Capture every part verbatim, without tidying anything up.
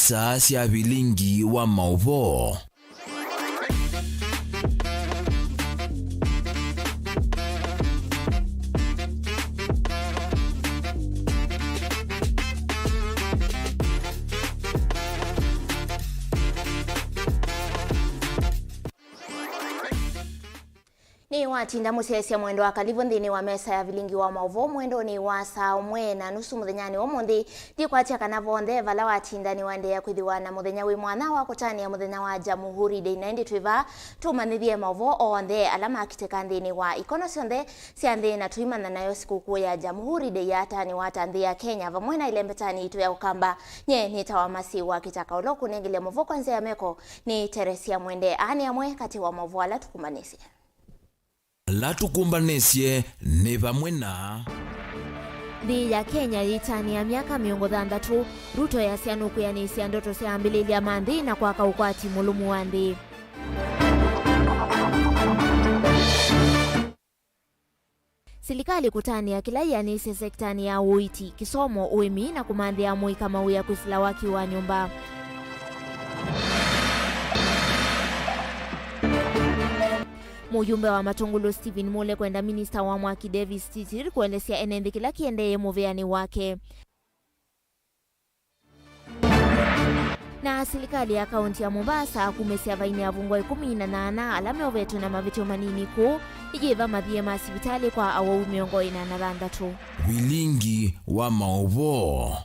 Ndeto sya vilingi wa maũvoo. Nĩwatinda mũsyaĩĩsya Mwendwa Kalivũ nthĩnĩ wa mesa ya vilingi wa maũvoo mwendonĩ wa saa ũmwe na nusu mũthenyanĩ wa ũmũnthĩ. Ndikwatya kana vonthe vala watinda nĩwaendeea kwĩthĩwa na mũthenya wĩ mwanya wa kũtanĩa mũthenya wa Jamhuri Day, na ĩndĩ twĩ vaa tũmanyĩthye maũvoo onthe ala makitĩka nthĩnĩ wa ikono syonthe sya nthĩ, na tũimanya nayo sikũkũ ya Jamhuri Day yatanĩwa ata nthĩ ya Kenya vamwe na ĩlembetanĩ yitũ ya Ũkamba. Nyie nĩtawa Masi wa Kĩtaka, ũla ũkũnengelya maũvoo kwa nzĩa ya meko nĩ Teresia Mwende. Aa nĩ amwe katĩ wa maũvoo ala tũkũmbanĩsye. Ala tũkũmbanĩsye nĩ vamwe na. Nthĩ ya Kenya yĩtanĩa myaka mĩongo thanthatũ, Ruto easya nũkwĩanĩsya ndoto sya ambĩlĩlya ma nthĩ na kwaka ũkwati mũlũmu wa nthĩ. Silikalĩ kũtanĩa kĩla ĩanĩsye sektanĩ ya ũiiti, kĩsomo, ũĩmi na kũmanthĩa amũika mawĩa kwĩsĩla waki wa nyũmba. Mũyumbe wa Matungulu Stephen Mule kwenda minista wa mwaki Davis Chirchir kũelesya ene nthĩ kĩla kĩendee mũvĩanĩ wake. Na silikalĩ ya kaunti ya Mombasa kumĩsya vainĩ avungwa ĩkũmi na ana ala meũvetwe na mavĩtyo manini kũu, iyĩva mathie ma sivitalĩ kwa awau mĩongo ĩna na thanthatũ. Vilingi wa maũvoo.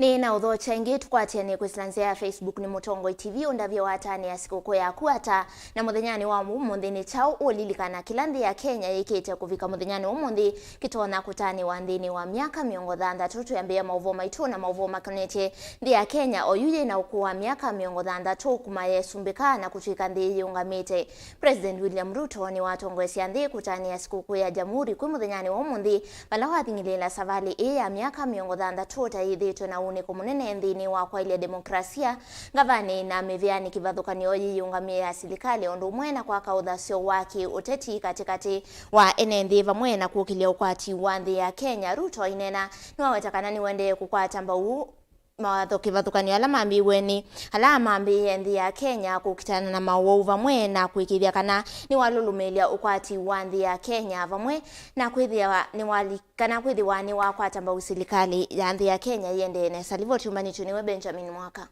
Nĩ na ũthokya ĩngĩ tũkwatĩanĩe kwĩsĩla nzĩa ya Facebook nĩ Mũtongoi T V ũndavya watanĩa sikũkũ yaku ata, na mũthenyanĩ wa ũmũnthĩ nĩ kyaũ ũũlilikana kĩla nthĩ ya Kenya yĩkĩte kũvika mũthenyanĩ wa ũmũnthĩ kĩtonya kũtanĩwa nthĩnĩ wa myaka mĩongo thanthatũ. Twĩambĩĩa maũvoo maitũ na maũvoo makonetye nthĩ ya Kenya, oyu yĩ na ũkũũ wa myaka mĩongo thanthatũ kuma yesumbĩka na kũtw'ĩka nthĩ yĩũngamĩte. President William Ruto nĩwatongoesya nthĩ kũtanĩa sikũkũ ya Jamhuri kwĩ mũthenyanĩ wa ũmũnthĩ, vala wathing'ĩlĩĩla savalĩ ĩĩ ya myaka mĩongo thanthatũ ũtayĩthĩtwe na ũunĩko mũnene nthĩnĩ wa kwaĩlya demokrasia ngavanĩ na mĩvĩanĩ kĩvathũkany'o yĩyĩũngamĩe ya silikalĩ, o ũndũ ũmwe na kwaka ũthasyo wa kĩ-ũteti katĩkatĩ wa ene nthĩ vamwe na kũkĩlya ũkwati wa nthĩ ya Kenya. Ruto aineena, nĩwaweta kana nĩũendee kũkwata mbau mawatho kĩvathũkany'o ala mambĩĩwe nĩ ala mambĩĩe nthĩ ya Kenya kũkitana na maũwau vamwe na kũĩkĩĩthya kana nĩwalũlũmĩĩlya ũkwati wa nthĩ ya Kenya vamwe na kwĩthĩwa nĩwali-, kana kwĩthĩwa nĩwakwata mbau silikalĩ ya nthĩ ya Kenya ĩendee nesa. Livoti ũmbanĩtw'e nĩwe Benjamin Mwaka.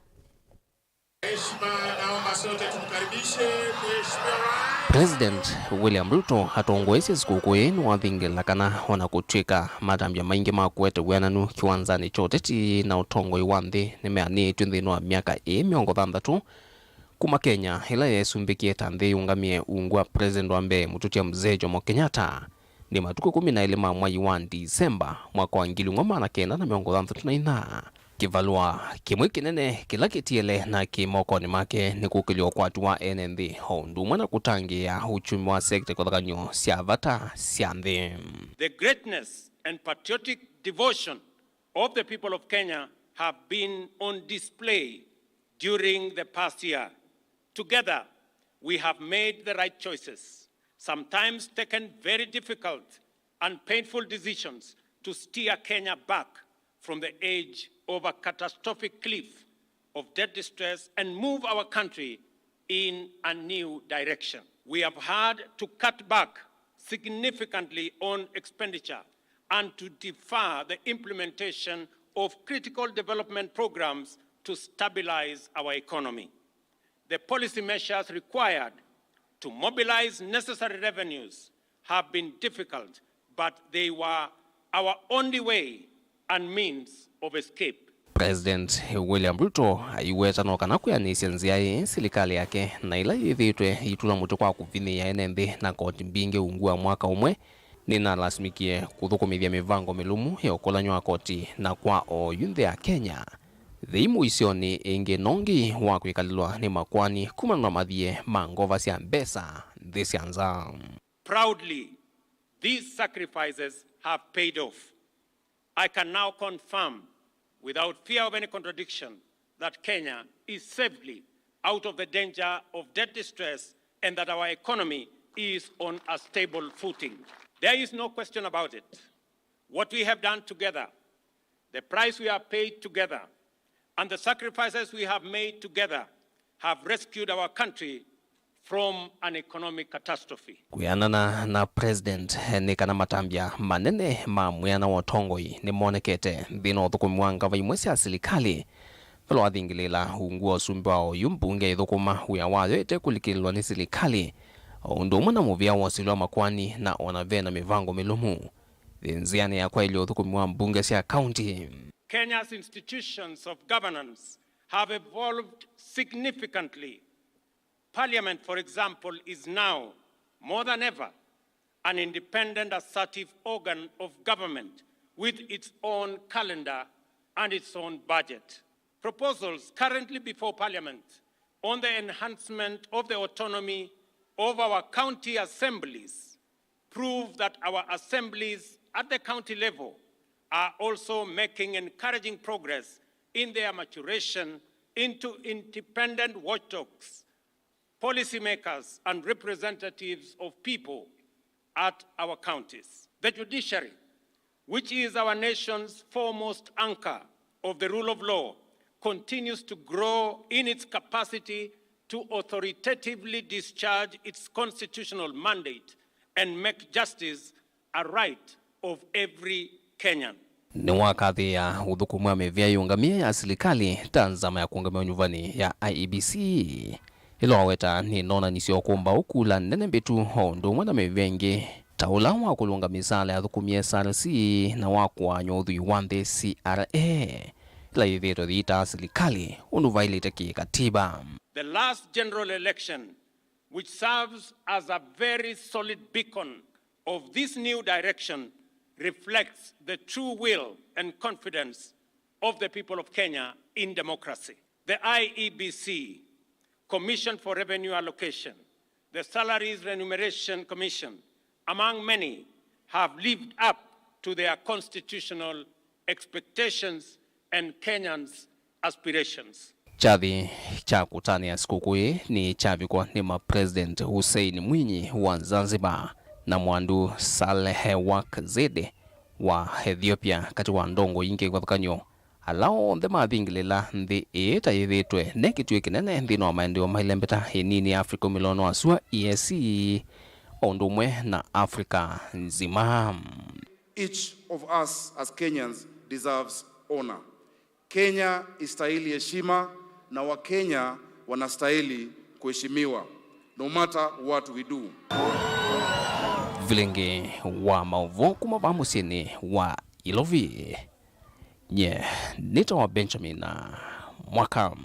Heshima, naomba sote tumkaribishe Mheshimiwa Rais. President William Ruto atongoesye sikũkũ ĩĩ nĩwathingĩla kana ona kũtw'ĩka matambya maingĩ ma kũete wĩananu kĩwanzanĩ kya ũteti na ũtongoi wa nthĩ nĩmeanĩĩtw'e nthĩnĩ wa myaka ĩĩ mĩongo thanthatũ kuma Kenya ĩla yesumbĩkie ta nthĩ yĩũngamĩe ungu wa President wa mbee mũtũtya Mzee Jomo Kenyatta, nĩ matukũ ĩkũmi na elĩ ma mwai wa Ndisemba mwaka wa ngili ĩmwe maana kenda na mĩongo thanthatũ na inya. Kĩvalũa kĩmwe kĩnene kĩla kĩtiele na kĩ mokonĩ make nĩ kũkĩlya ũkwati wa ene nthĩ, o ũndũ ũmwe na kũtangĩĩa uchumi wa sekta kĩvathũkany'o sya vata sya nthĩ. The greatness and patriotic devotion of the people of Kenya have been on display during the past year. Together, we have made the right choices, sometimes taken very difficult and painful decisions to steer Kenya back from the edge of a catastrophic cliff of debt distress and move our country in a new direction. We have had to cut back significantly on expenditure and to defer the implementation of critical development programs to stabilize our economy. The policy measures required to mobilize necessary revenues have been difficult, but they were our only way and means of escape. President William Ruto aiweta no kana kwĩanĩsya nzĩa ĩĩ silikalĩ yake na ĩla yĩthĩĩtwe ĩitũla mũtĩ kwa kũvinyĩĩa ene nthĩ na koti mbingĩ ungu wa mwaka ũmwe, nĩnalasimĩkie kũthũkũmĩthya mĩvango mĩlũmu ya ũkũlany'a wa koti, na kwa oyu nthĩ ya Kenya yĩ mũisyonĩ ĩngĩ nongi wa kwĩkalĩlwa nĩ makoani kumana na mathie ma ngova sya mbesa nthĩ sya nza. Proudly, these sacrifices have paid off. I can now confirm, without fear of any contradiction, that Kenya is safely out of the danger of debt distress and that our economy is on a stable footing. There is no question about it. What we have done together The price we have paid together and the sacrifices we have made together have rescued our country from an economic catastrophe. Kwĩanana na President, nĩ kana matambya manene ma mwĩana wa ũtongoi nĩmonekete nthĩnĩ wa ũthũkũmi wa ngava imwe sya silikalĩ. Vala wathingĩlĩĩla ungu wa ũsumbĩ wa oyu, mbunge ĩthũkũma wĩa wayo ĩtekũlikĩlĩlwa nĩ silikalĩ, o ũndũ ũmwe na mũvĩa wa ũsili wa makoani, na ona ve na mĩvango mĩlũmu yĩ nzĩanĩ ya kwaĩlya ũthũkũmi wa mbunge sya kaunti. Kenya's institutions of governance have evolved significantly. Parliament, for example, is now, more than ever, an independent assertive organ of government with its own calendar and its own budget. Proposals currently before Parliament on the enhancement of the autonomy of our county assemblies prove that our assemblies at the county level are also making encouraging progress in their maturation into independent watchdogs, policymakers, and representatives of people at our counties. The judiciary, which is our nation's foremost anchor of the rule of law, continues to grow in its capacity to authoritatively discharge its constitutional mandate and make justice a right of every Kenyan. Nĩwakathĩĩa ũthũkũmi wa mĩvĩa yĩũngamĩe ya silikalĩ ta nzama ya kũũngamĩa ũnyuvani ya I E B C, ĩla waweta nĩ nonanĩsyo kũmba ũkula nene mbĩtu o ũndũ ũmwe na mĩvĩa ĩngĩ, ta ũla wa kũlũnga mĩsaala ya athũkũmi S R C na wa kũaany'a ũthwii wa nthĩ C R A, ĩla yĩthĩĩtwe yĩitaa silikalĩ ũndũ vaĩlĩte kĩ-katiba. The last general election, which serves as a very solid beacon of this new direction, reflects the true will and confidence of the people of Kenya in democracy. The I E B C, Commission for Revenue Allocation, the Salaries Remuneration Commission, among many, have lived up to their constitutional expectations and Kenyans' aspirations. Kyathĩ kya kũtanĩa sikũkũ ĩĩ nĩ kyavikwa nĩ ma President Hussein Mwinyi wa Zanzibar na Mwandu Saleh Wak Zede wa Ethiopia, katĩ wa ndongoi ingĩ kĩvathũkany'o ala onthe mavingĩlĩla nthĩ ĩĩ ta yĩthĩĩtwe ne kĩtuĩ kĩnene nthĩnĩ wa maendeeo mailembeta ĩnini ya Africa Ũmĩlonĩ wa Sua, E A C, o ũndũ ũmwe na Africa nzima. Each of us as Kenyans deserves honor. Kenya istahili heshima na Wakenya wanastahili kuheshimiwa no matter what we do. Vilingi wa maũvoo kuma vaa mũsyĩnĩ wa Ilovi. Nye nĩtawa Benjamin Mwaka.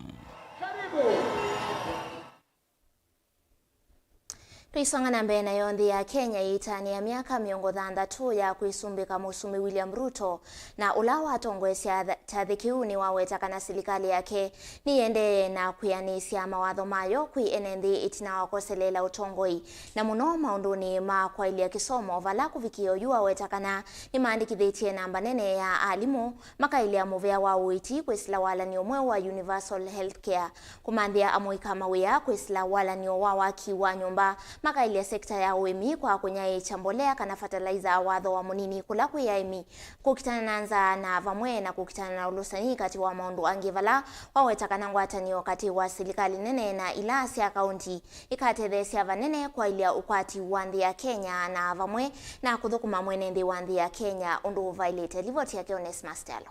Tũisonga na mbee nayo, nthĩ ya Kenya yĩtanĩa myaka mĩongo thanthatũ ya kwĩsumbĩka Mũsumbĩ William Ruto, na ũla watongoesya kyathĩ kĩu nĩwaweta kana silikalĩ yake nĩyĩendee na kwĩanĩsya mawatho mayo kwĩ ene nthĩ ĩtina wa kwoseleela ũtongoi, na mũno maũndũnĩ ma kwaĩlya kĩsomo, vala kũvikĩa oyu waweta kana nĩmaandĩkĩthĩtye namba nene ya alimũ makaĩlya mũvea wa ũiiti kwĩsĩla walan'yo mweũ wa Universal Health Care, kũmanthĩa amũika mawĩa kwĩsĩla walan'yo wa waki wa nyũmba, makaĩlya sekita ya ũĩmi kwa kũnyaĩĩkya mbolea kana fertilizer wa thooa mũnini kũla kwĩ aĩmi, kũkitana na nzaa, na vamwe na kũkitana na ũlũsani, katĩ wa maũndũ angĩ, vala waweta kana ngwatanĩo katĩ wa silikalĩ nene na ila sya kaunti ĩkatetheesya vanene kwaĩlya ũkwati wa nthĩ ya Kenya na vamwe na kũthũkũma mwene nthĩ wa nthĩ ya Kenya ũndũ ũvaĩlĩte. Livoti yake Onesmus Kyalo.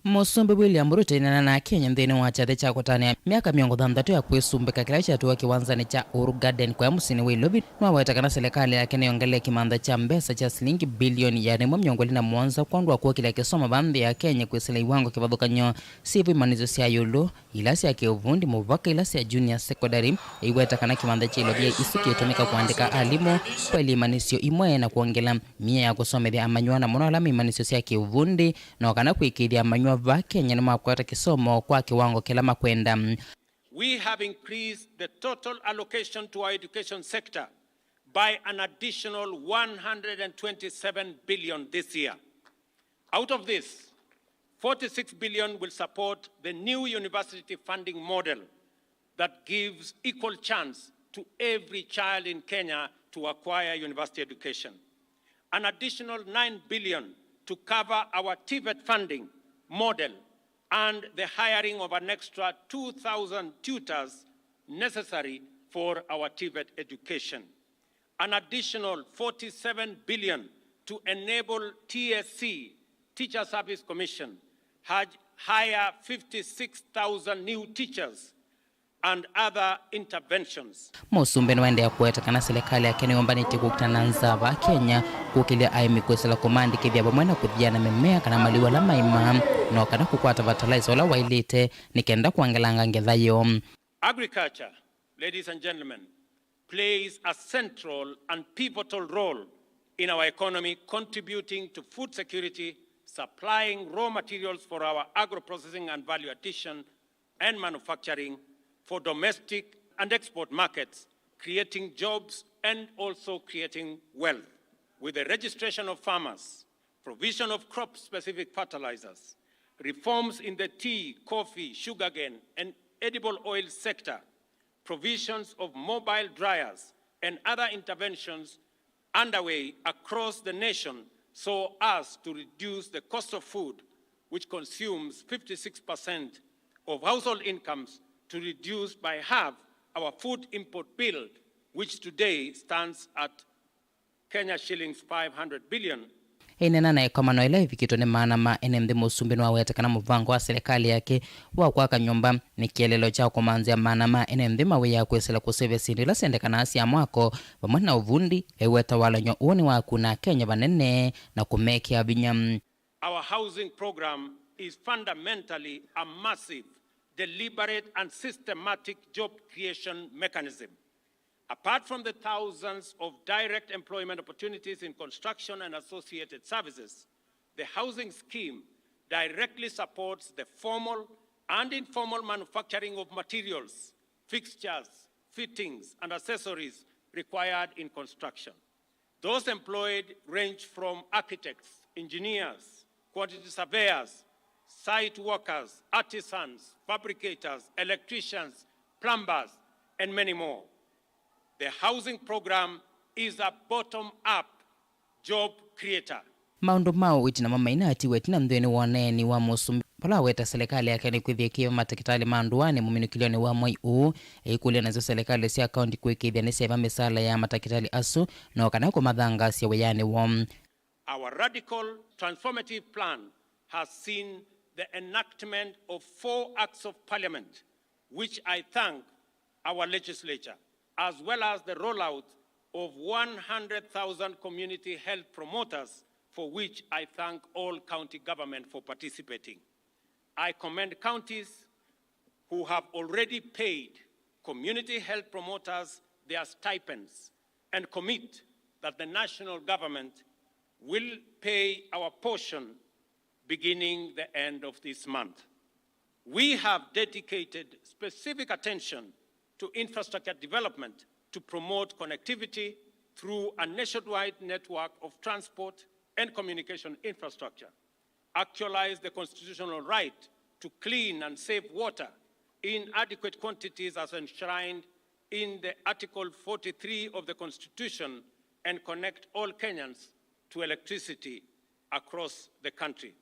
Mũsumbĩ William Ruto aineenana na Akenya nthĩnĩ wa kyathĩ kya kũtanĩa myaka mĩongo thanthatũ ya kwĩsumbĩka kĩla kyatũiwe kĩwanzanĩ kya Uhuru Garden kũya mũsyĩnĩ wa Ilovi nĩwaweta kana silikalĩ yake nĩyongelee kĩmantha kya mbesa kya silingi bilioni ĩana ĩmwe mĩongo ĩlĩ na mũonza kwondũ wa kũkĩlya kĩsomo vaa nthĩ ya Kenya kwĩsĩla iwango kĩvathũkany'o syĩvo imanyĩsyo sya ĩũlũ, ila sya kĩũvundi mũvaka ila sya junior secondary. Ĩiweta kana kĩvanda kya Ilovi High School kĩtũmĩka kũandĩka alimũ, kwaĩlya imanyĩsyo imwe, na kwongela mĩao ya kũsomethya amanyĩw'a, na mũno ala me imanyĩsyo sya kĩũvundi, na o kana kũĩkĩĩthya amanyĩw'a va Kenya nĩmakwata kĩsomo kwa kĩwango kĩla makwenda. We have increased the total allocation to our education sector by an additional one hundred and twenty-seven billion this year. Out of this, forty-six billion will support the new university funding model that gives equal chance to every child in Kenya to acquire university education. An additional nine billion to cover our TVET funding model and the hiring of an extra two thousand tutors necessary for our TVET education. An additional forty-seven billion to enable TSC, Teacher Service Commission, haj-, hire fifty-six thousand new teachers and other interventions. Mũsumbĩ nĩwaendeea kũweta kana silikalĩ yake nĩyũmbanĩtye kũkitana na nzaa vaa Kenya, kũkĩlya aĩmi kwĩsĩla kũmaandĩkĩthya vamwe na kũthiana mĩmea kana malĩu ala maĩmaa, no kana kũkwata fertilizer ũla waĩlĩte nĩ kenda kũangelanga ngetha yoo. Agriculture, ladies and gentlemen, plays a central and pivotal role in our economy, contributing to food security, supplying raw materials for our agro-processing and value addition and manufacturing, for domestic and export markets, creating jobs and also creating wealth. With the registration of farmers, provision of crop-specific fertilizers, reforms in the tea, coffee, sugarcane, and edible oil sector, provisions of mobile dryers, and other interventions underway across the nation so as to reduce the cost of food, which consumes fifty-six percent of household incomes, to reduce by half our food import bill, which today stands at Kenya shillings five hundred billion. Ĩneena na ĩkomano ĩla ĩvikĩtwe nĩ maana ma ene nthĩ, mũsumbĩ nĩwaweta kana mũvango wa silikalĩ yake wa kwaka nyũmba nĩ kĩeleelo kya kũmanthĩa maana ma ene nthĩ mawĩaa kwĩsĩla kũseũvya syĩndũ ila syendekanaa sya mwako vamwe na ũvundi. Aiweta walany'o ũũ nĩwakuna Akenya vanene na kũmekĩa vinya. Our housing program is fundamentally a massive, deliberate and systematic job creation mechanism. Apart from the thousands of direct employment opportunities in construction and associated services, the housing scheme directly supports the formal and informal manufacturing of materials, fixtures, fittings, and accessories required in construction. Those employed range from architects, engineers, quantity surveyors, site workers, artisans, fabricators, electricians, plumbers, and many more. The housing program is a bottom-up job creator. Maũndũ ma ũiiti namo mainaatiwe ĩtina nthĩnĩ wa ũneeni wa mũsumbĩ, vala aweta silikalĩ yake nĩkwĩthĩa ĩkĩĩva matakĩtalĩ ma ndũanĩ mũminũkĩlyonĩ wa mwei ũũ, ĩikũlya nasyo silikalĩ sya kaunti kũĩkĩĩthya nĩsyaĩva mĩsaala ya matakĩtalĩ asu, no kana kũmathangaasya wĩanĩ woo. Our radical transformative plan has seen the enactment of four acts of parliament, which I thank our legislature, as well as the rollout of one hundred thousand community health promoters, for which I thank all county government for participating. I commend counties who have already paid community health promoters their stipends and commit that the national government will pay our portion beginning the end of this month. We have dedicated specific attention to infrastructure development to promote connectivity through a nationwide network of transport and communication infrastructure, actualize the constitutional right to clean and safe water in adequate quantities as enshrined in the Article forty-three of the Constitution, and connect all Kenyans to electricity across the country.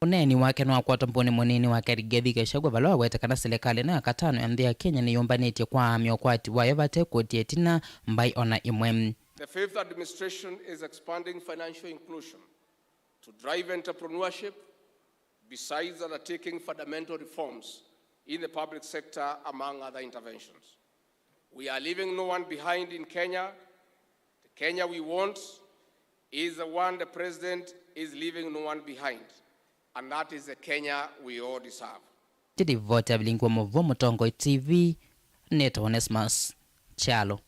Ũneeni wake nĩwakwatwa mbũnĩ mũnini wake Rigathi Gachagua, vala waweta kana silikalĩ ĩno ya katano ya nthĩ ya Kenya nĩyũmbanĩtye kwaamya ũkwati wayo vate kũtia ĩtina mbaĩ o na ĩmwe. The fifth administration is expanding financial inclusion to drive entrepreneurship, besides undertaking fundamental reforms in the public sector, among other interventions. We are leaving no one behind in Kenya. The Kenya we want is the one the president is leaving no one behind, and that is the Kenya we all deserve. Nĩ livoti ya Vilingi wa Mauvoo, Mũtongoi T V, nĩtawa Onesmus Kyalo.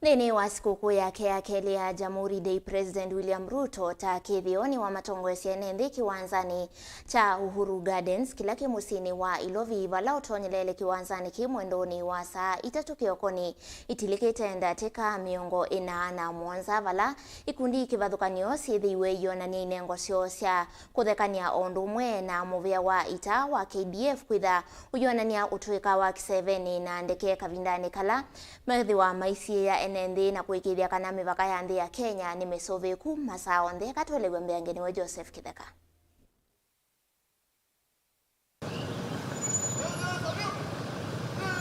Nthĩnĩ wa sikũkũ yake ya kelĩ ya Jamhuri Day, President William Ruto ta kĩthĩo nĩwamatongoesye ene nthĩ kĩwanzanĩ kya Uhuru Gardens, kĩla kĩ mũsyĩnĩ wa Ilovi, vala ũtonyelele kĩwanzanĩ kĩ mwendonĩ wa saa itatũ kĩokonĩ itilĩkĩte ndatĩka mĩongo ĩna na mũonza, vala ikundi kĩvathũkany'o syĩthĩiwe ionany'a inengo syoo sya kũthekany'a o ũndũ ũmwe na mũvĩa wa ita wa K D F kwĩtha ũyonany'a ũtũĩka wa kĩsevenĩ na ndeke kavindanĩ kala methĩwa maisiĩĩa ene nthĩ na kũĩkĩĩthya kana mĩvaka ya nthĩ ya Kenya nĩ mĩsũvĩĩku masaa onthe. Eka tũelew'e mbeange nĩwe Joseph Kĩtheka.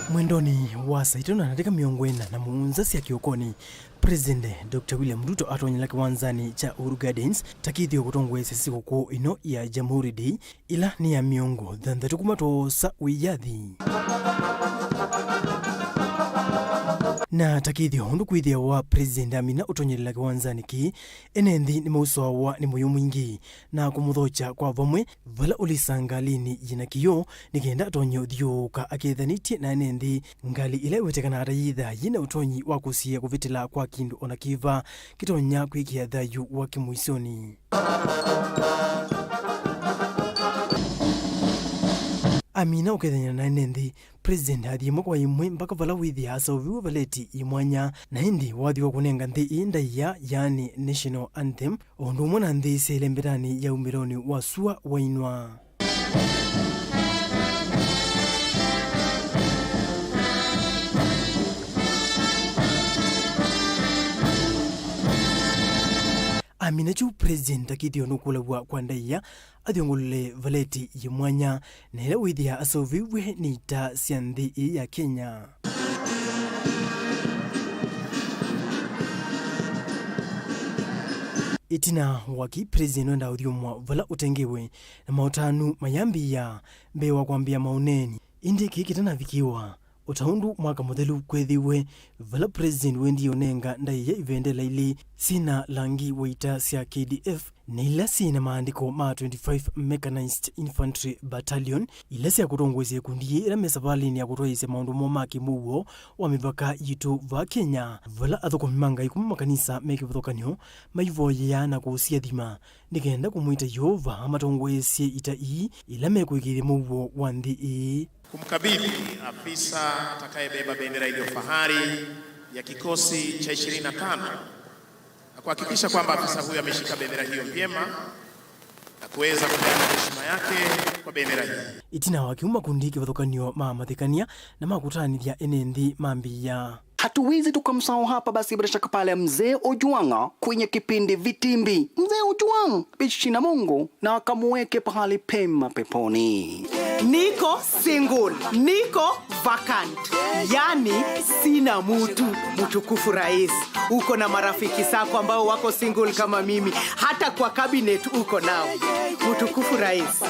Mwendonĩ wa saa itano na ndatĩka mĩongo ĩna na mũonza sya kĩokonĩ, President Doctor William Ruto atonyela kĩwanzanĩ kya Uhuru Gardens takĩthyo kũtongoesya sikũkũ ĩno ya Jamhuri Day, ĩla nĩ ya mĩongo thanthatũ kuma twosa wĩyathi. Na takĩthyo ũndũ kwĩthĩawa President amina ũtonyelela kĩwanzanĩ kĩĩ, ene nthĩ nĩmausũawa nĩ mũyo mwingĩ na kũmũthokya kwa vamwe vala ũlĩsa ngalĩnĩ yĩna kĩoo nĩ kenda atonye ũthyũũka akethanĩtye na ene nthĩ. Ngalĩ ĩla ĩwetekana ata yĩthaa yĩna ũtonyi wa kũsiĩa kũvĩtĩla kwa kĩndũ o na kĩva kĩtonya kwĩkĩa thayũ wa kĩmũisyonĩ. Amina ũkethany'a na ene nthĩ, President athi ĩmwe kwa ĩmwe mpaka vala wĩthĩaa aseũvĩw'e valeti yĩ mwanya, na ĩndĩ wathi wa kũnenga nthĩ ĩĩ ndaĩa, yaani national anthem, o ũndũ ũmwe na nthĩ syaĩle mbetanĩ ya umĩlonĩ wa sua wainwa. Amina kyu, President akĩthĩwa nũkũlaw'a kwa ndaĩa, athyũngũlũle valeti yĩ mwanya, na ĩla wĩthĩa aseũvĩw'e nĩ ita sya nthĩ ĩĩ ya Kenya. Ĩtina wa kĩ, President nwendaa ũthyũmũa vala ũtengewe, na maũtanu mayambĩĩa mbee wa kwambĩĩa maũneeni. Ĩndĩ kĩĩ kĩtanavikĩwa, o ta ũndũ mwaka mũthelu kwethĩiwe, vala President wendie ũnenga ndaĩa ivendela ilĩ syĩ na langi wa ita sya K D F, na ila syĩ na maandĩko ma twenty-five Mechanized Infantry Battalion, ila sya kũtongoesya ikundi yĩĩ ĩla me savalĩnĩ ya kũtwaĩĩsya maũndũ moo ma kĩmũuo wa mĩvaka yitũ vaa Kenya, vala athũkũmi ma Ngai kuma makanisa me kĩvathũkany'o maivoyea na kũsiathima nĩ kenda kũmwĩta Yeova amatongoesye ita ii ila mekũĩkĩĩthya mũuo wa nthĩ ĩĩ. Kumkabidhi afisa atakayebeba bendera iliyo fahari ya kikosi cha ishirini na tano na kuhakikisha kwamba afisa huyo ameshika bendera hiyo vyema na kuweza kupeana heshima yake kwa bendera hii. Ĩtina wa kĩu, makundi kĩvathũkany'o ma mathekania na makũtanĩthya ene nthĩ mambĩĩa. Hatuwezi tukamsahau hapa basi, bila shaka pale Mzee Ojwang kwenye kipindi Vitimbi. Mzee Ojwang, bishi na Mungu na akamuweke pahali pema peponi. Niko single, niko vacant, yani sina mutu. Mtukufu Rais, uko na marafiki zako ambao wako single kama mimi, hata kwa cabinet uko nao. Mtukufu Rais,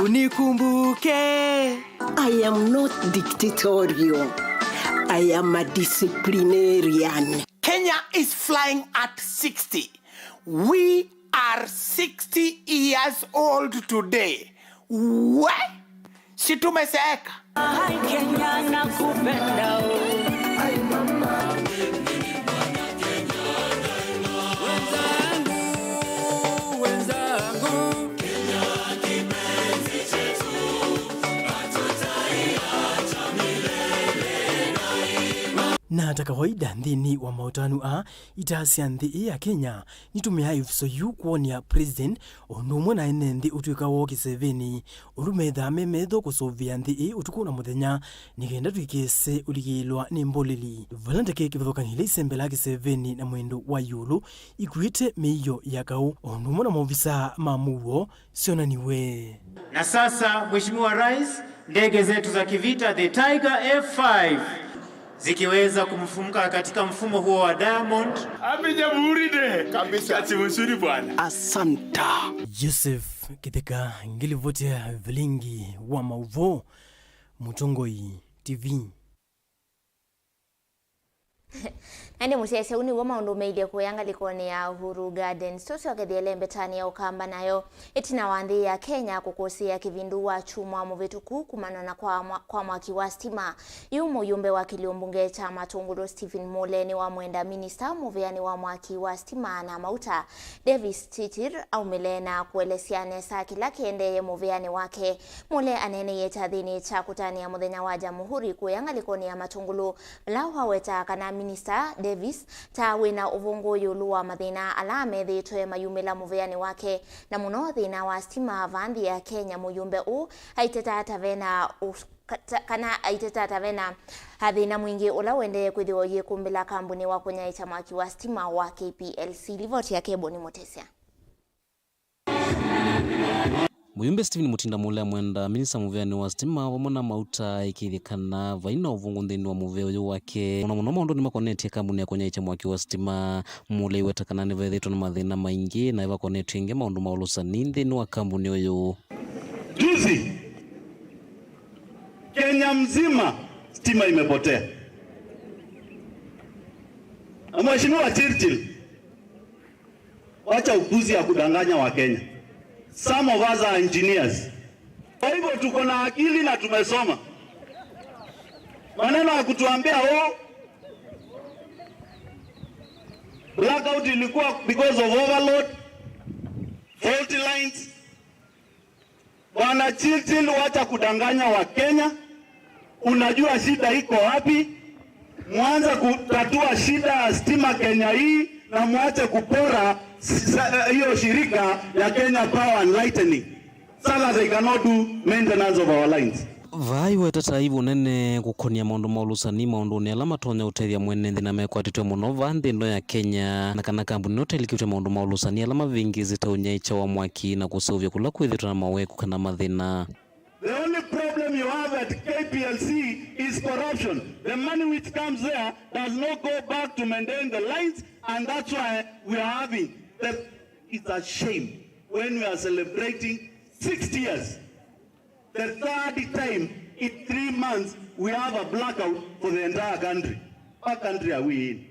unikumbuke. I am not dictatorial. I am a disciplinarian. Kenya is flying at sixty. We are sixty years old today. We? Si tumezeeka? Ai, Kenya nakupenda, oh. Na ta kawaida nthĩnĩ wa maũtanu aa, ita sya nthĩ ĩĩ ya Kenya nitũmĩaa ĩvuso yu kwony'a President o ũndũ ũmwe na ene nthĩ ũtw'ĩka woo kĩsevenĩ, ũndũ methaa me metho kũsũvĩa nthĩ ĩĩ ũtukũ na mũthenya, nĩ kenda tũikese ũlikĩĩlwa nĩ mboleli. Vala ndeke kĩvathũkany'o ila isembelaa kĩsevenĩ na mwendo wa ĩũlũ ikuĩte mĩio ya kaũ, o ũndũ ũmwe na maovisaa ma mũuo syonaniwe. Na sasa, Mheshimiwa Rais, ndege zetu za kivita, the Tiger F five, zikiweza kumfumuka katika mfumo huo wa Diamond. Happy Jamhuri Day. Kabisa. Kazi mzuri bwana. Asanta. Joseph Kitheka, ngilivoti ya vilingi wa mauvoo, Mũtongoi T V. Na ĩndĩ mũsyaĩĩsya, ũu nĩw'o maũndũ mailye kũya ngalĩkonĩ ya Uhuru Gardens. Tũsyokethye ĩlembetanĩ ya Ũkamba nayo. Ĩtina wa nthĩ ya Kenya kũkũsĩĩa kĩvindu wa kyumwa mũvĩtũku kumana na kwa mwa-, kwa mwaki wa stima, yu mũyũmbe wa kĩlio mbunge kya Matũngũlũ Stephen Mule nĩwamwenda minista mũvĩanĩ wa mwaki wa stima na mauta Davis Chichir aumĩle na kũelesya nesa kĩla kĩendeeye mũvĩanĩ wake. Mule aneeneie kyathĩnĩ kya kũtanĩa mũthenya wa Jamhuri kũya ngalĩkonĩ ya Matũngũlũ, vala wawetaa kana Minista Davis ta wĩna ũvũngũ ĩũlũ wa mathĩna ala methĩĩtwe mayumĩla mũvĩanĩ wake, na mũno thĩna wa stima vaa nthĩ ya Kenya. Mũyũmbe ũũ aiteta ta vena ũ-, kata-, kana aiteta ta vena thĩna mwingĩ ũla ũendee kwĩthĩwa ũyĩkumbĩla kambuni wa kũnyaĩĩkya mwaki wa sitima wa K P L C. Livoti ya Keboni Mũtĩsya. Mũyumbe Stephen Mutinda Mule amwenda minista mũveanĩ wa sitima vamwe na mauta aikĩĩthye kana vai na ũvũngũ nthĩnĩ wa mũvea ũyũ wake, mũno mũno maũndũnĩ makonetye kambuni ya kũnyaĩĩkya mwaki wa sitima. Mule aiweta kana nĩvethĩĩtwe na mathĩna maingĩ na vakonetye ĩngĩ maũndũ ma ũlũsani nthĩnĩ wa kambuni ũyũ. Juzi, Kenya mzima stima imepotea. Na Mheshimiwa Chirchir, wacha upuzi ya kudanganya wa Kenya. Some of us are engineers. Kwa hivyo tuko na akili na tumesoma. Maneno ya kutuambia, "Oh, blackout ilikuwa because of overload, faulty lines." Bwana Chirchir, wacha kudanganya wa Kenya. Unajua shida iko wapi? Mwanze kutatua shida ya stima Kenya hii na mwache kupora s-, sa-, hiyo shirika ya Kenya Power and Lightning, so that they cannot do maintenance of our lines. Vaa aiweta ta aivu nene kũkonia maũndũ ma ũlũsani maũndũnĩ ala matonya ũtethya mwene nthĩ na mekwatĩtwe mũno vaa nthĩ ĩno ya Kenya, na kana kambuni ĩno ĩtaĩlĩkĩtw'e maũndũ ma ũlũsani ala mavĩngĩĩsĩte ũnyaĩĩkya wa mwaki na kũseũvya kũla kwĩthĩtwe na maweku kana mathĩna. The only problem you have at K P L C is corruption. The money which comes there does not go back to maintain the lines, and that's why we are having the, it's a shame when we are celebrating sixty years. The third time in three months, we have a blackout for the entire country. What country are we in?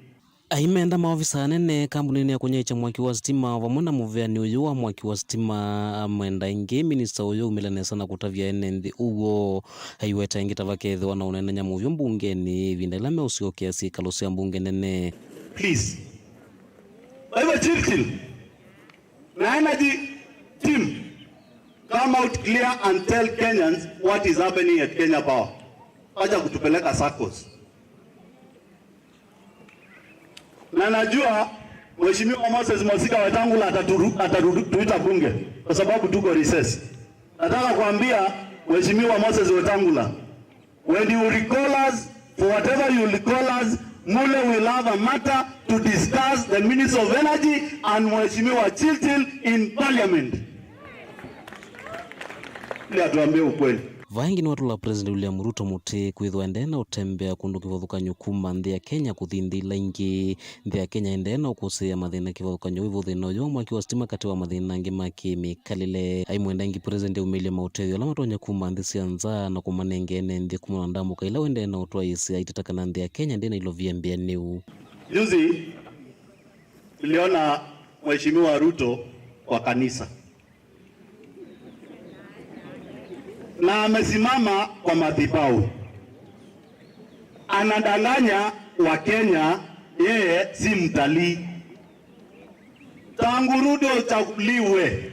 Aimenda maovisa anene kambuninĩ ya kũnyaĩĩkya mwaki wa sitima vamwe na mũveani ũyũ wa mwaki wa sitima amwenda ĩngĩ minista ũyũ aumĩle nesa na kũtavya ene nthĩ ũw'o. Aiweta ĩngĩ ta vakethĩwa na ũneenany'a mũvyũ mbungenĩ ĩvinda ĩla meũsyokea syĩkalo sya mbunge nene. Please. Kwa hivyo, Chirchir, na energy team, come out clear and tell Kenyans what is happening at Kenya Power. Wacha kutupeleka circles. Na najua Mheshimiwa Moses Masika Wetangula atatu-, atatuita bunge kwa sababu tuko recess. Nataka kuambia Mheshimiwa Moses Wetangula, when you recall us, for whatever you recall us, Mule will have a matter to discuss the Minister of Energy and Mheshimiwa Chirchir in parliament. Ili atuambie ukweli. Vaa ĩngĩ nĩwatũla President William Ruto mũtĩ kwĩthĩwa endee na ũtembea kũndũ kĩvathũkany'o kuma nthĩ ya Kenya kũthi nthĩ ila ingĩ. Nthĩ ya Kenya ĩendee na ũkũsĩĩa mathĩna kĩvathũkany'o wĩvo thĩna ũyũ wa mwaki wa sitima katĩ wa mathĩna angĩ ma kĩmĩkalĩle. Aimwenda ĩngĩ President aumĩlye maũtethyo ala matonya kuma nthĩ sya nza na kũmanenga ene nthĩ kumana na ndamũka ila ũendee na ũtwaĩĩsya aiteta kana nthĩ ya Kenya ndĩna ilovia mbĩanĩu. Juzi niliona Mheshimiwa Ruto kwa kanisa. Na amesimama kwa madhabahu. Anadanganya wa Kenya, yeye si mtalii. Tangu Ruto uchaguliwe,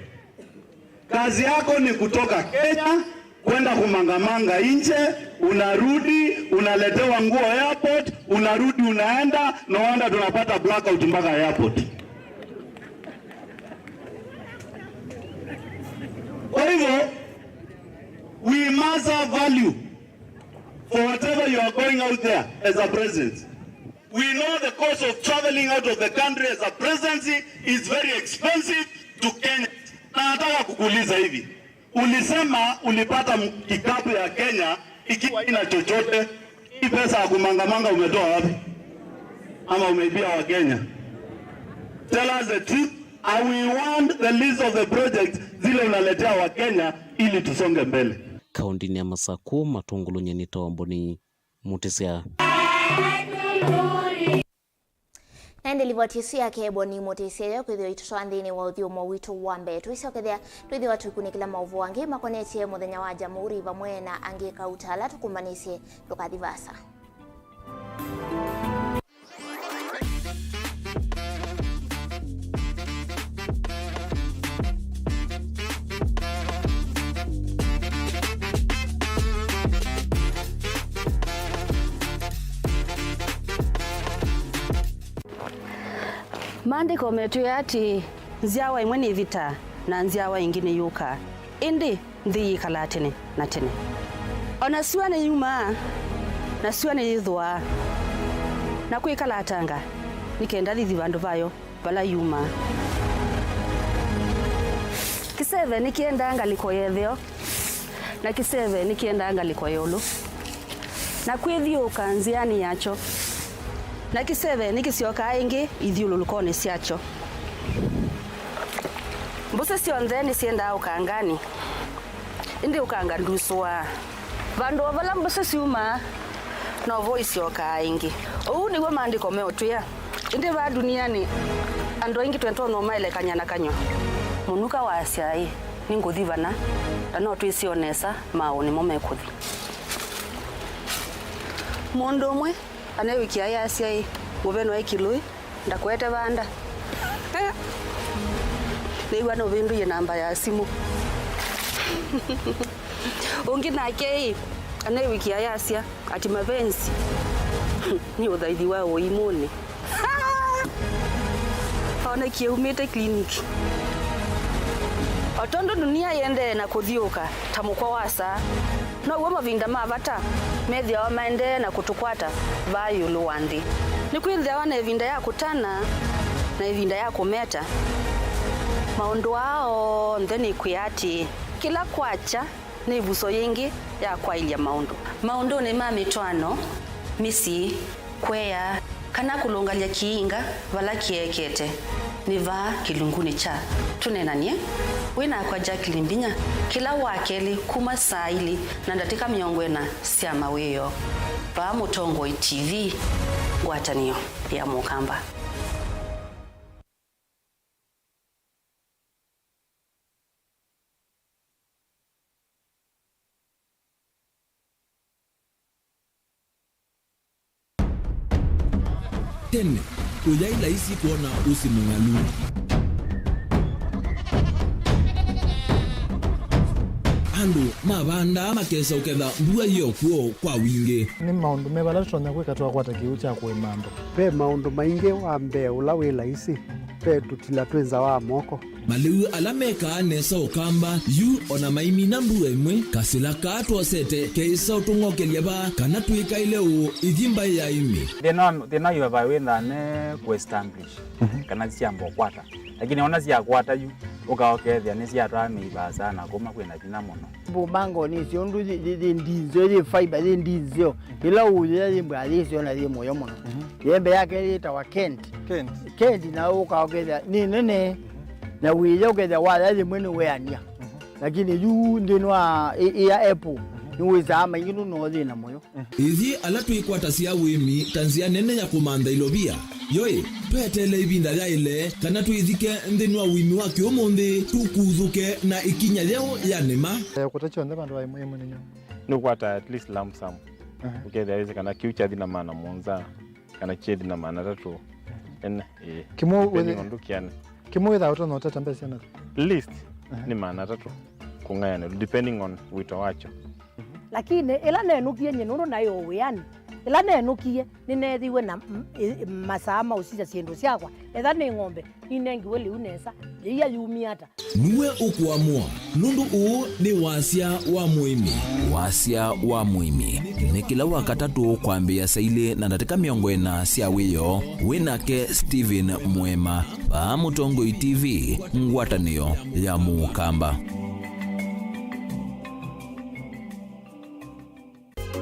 kazi yako ni kutoka Kenya, kwenda kumangamanga nje, unarudi, unaletewa nguo airport, unarudi unaenda, no wonder tunapata blackout mpaka airport. Kwa hivyo, we must have value for whatever you are going out there as a president. We know the cost of traveling out of the country as a presidency is very expensive to Kenya. Na nataka kukuuliza hivi, ulisema ulipata m-, kikapu ya Kenya ikiwa haina chochote. Hii pesa ya kumangamanga umetoa wapi? Ama umeibia wa Kenya? Tell us the truth, and we want the list of the projects zile unaletea wa Kenya ili tusonge mbele. Kaũntĩnĩ ya Masakũ, Matũngũlũ, nyie nĩtawa Mboni Mũtĩsya. Na ĩndĩ livoti ĩsu yake Mboni Mũtĩsya yo kwĩthĩwa itũtwaa nthĩnĩ wa ũthyũmũo witũ wa mbee. Twĩsyokethya, twĩthĩwa tũikunĩkĩla maũvoo angĩ makonetye mũthenya wa Jamhuri vamwe na angĩ kauta ala tũkũmbanĩsye. Ndũkathi vaasa. Maandĩko metwĩe atĩĩ, nzyawa ĩmwe nĩvĩtaa, na nzyawa ĩngĩ nĩyũkaa, ĩndĩ nthĩ yĩkalaa tene na tene. O O na syũa nĩyumaa, na syũa nĩyĩthũaa, na kwĩkalatanga nĩ kenda thithi vandũ vayo vala yumaa. Kĩseve nĩkĩendaa ngalĩko ya ĩtheo, na kĩseve nĩkĩendaa ngalĩko ya ĩũlũ, na kwĩthyũũka nzĩanĩ yakyo, na kĩseve nĩkĩsyokaa ĩngĩ ithyũlũlũkonĩ syakyo. Mbũsĩ syonthe nĩsyendaa ũkanganĩ, ĩndĩ ũkanga ndusũaa. Vandũ o vala mbũsĩ syumaa, novo isyokaa ĩngĩ. Ũu nĩw'o Maandĩko meũtwĩa. Ĩndĩ vaa ndunianĩ, andũ aingĩ twĩtonya ũmaelekany'a na kanyw'a. Mũnuka waasya-ĩ, "Nĩngũthi vana," na no twĩsĩ o nesa maaũ nĩmo mekũthi. Mũndũ ũmwe aneewĩkĩa ayasya-ĩ, "Mũveno e kĩlũĩ, ndakwete vanda." Nĩw'a nũvĩndũie namba ya simũ. Ũngĩ nake-ĩ, aneewĩkĩa ayasya, ati mavenzi nĩ ũthaithi wa ũimũnĩ. Onekie umĩte clinic. O tondũ dunia yĩendee na kũthyũũka ta mũkwa wa saa, now'o mavinda ma vata methĩawa maendee na kũtũkwata vaa ĩũlũ wa nthĩ. Nĩkwĩthĩawa na ĩvinda ya kũtana na ĩvinda ya kũmeta. Maũndũ aa onthe nĩkwĩa atĩĩ, kĩla kwakya nĩ ĩvuso yĩngĩ ya kwaĩlya maũndũ. Maũndũnĩ ma mĩtwaano, mĩsyĩ, kũea, kana kũlũngalya kĩinga vala kĩekete, nĩ vaa kĩlungunĩ kya Tũneenany'e wĩ nakwa Jacqueline Mbinya kĩla Wakelĩ kuma saa ilĩ na ndatĩka mĩongo ĩna sya mawĩoo, vaa Mũtongoi T V, ngwatanĩo ya Mũkamba. Tene, kũyaĩ laisi kwona ũsĩ mũng'alu. Andũ mavandaa makesa ũketha mbua yĩ o kw'o kwa wingĩ. Nĩ maũndũ me vala tũtonya kwĩka twakwata kĩw'ũ kya kũĩma andũ? Ve maũndũ maingĩ. Wa mbee ũla wĩ laisi, ve tũtila twĩ nza wa moko. Malĩu ala mekaa nesa Ũkamba yu o na maimina mbua ĩmwe, kasĩla kaa twosete keĩsa ũtũng'okelya vaa kana twĩkaĩle ũũ ithi mbaĩ ya ĩmĩ. Thĩna wa, thĩna wa vaa wĩthaa ne kũ establish kana syamba ũkwata. Lakini ona syakwata yu, ũka ũkethĩa nĩsyatwaa mĩi vaasa na kuma kwĩna vinya mũno. Mbumangoni icio ũndũ yĩ, yĩ, yĩ ndinzeo, yĩ fiber, yĩ ndinzeo. Ĩla ũyĩa yĩ mbwa yĩsyo na yĩ mũyo mũno. Yembe yake yĩtawa Kent. Kent. Kent na ũka ũkethĩa nĩ nene. Na wĩya ũkethĩa waya yĩmwe nĩ weania. Lakini yu nthĩnĩ wa ĩ, ĩ ya apple, nĩ wĩsaa maingĩ nũno thĩna mũyo. Ĩthyĩ ala twĩkwatasya ũĩmi ta nzĩa nene ya kũmantha ilovia, yoĩ, tweteele ĩvinda yaĩle kana twĩthike nthĩnĩ wa ũĩmi wa kĩũmũnthĩ, tũkuthũke na ĩkinya yeũ ya nĩma. Eh, kũta kyonthe vandũ va ĩmwe ĩmwe nĩ nyũmũ. Nĩũkwata at least lump sum. Ũkethĩa wĩsĩ kana kĩu kyathi na maana mũonza, kana kyethi na maana atatũ. Ene, ĩĩ. Kĩmwe depending wĩthĩ-, on ndũkĩane. Kĩmwe wĩthaa ũtonya ũtata mbesa syana? Least nĩ maana atatũ kũng'ayanĩlwa, depending on wĩto wakyo. Lakini ĩla nenũkie nyie, nũndũ naĩ o wĩanĩ, ĩla nenũkie, nĩneethiwe na m-, ĩ-, masaa ma ũsisya syĩndũ syakwa. Etha nĩ ng'ombe, ninengiwe lĩu nesa, yĩia yumie ata? Nue ũkũamũa, nũndũ ũũ nĩ wasya wa mũĩmi. Wasya wa mũĩmi nĩ kĩla Wakatatũ kwambĩĩa saa ilĩ na ndatĩka mĩongo ĩna sya wĩoo, wĩ nake Stephen Mwema, vaa Mũtongoi T V, ngwatanĩo ya Mũkamba.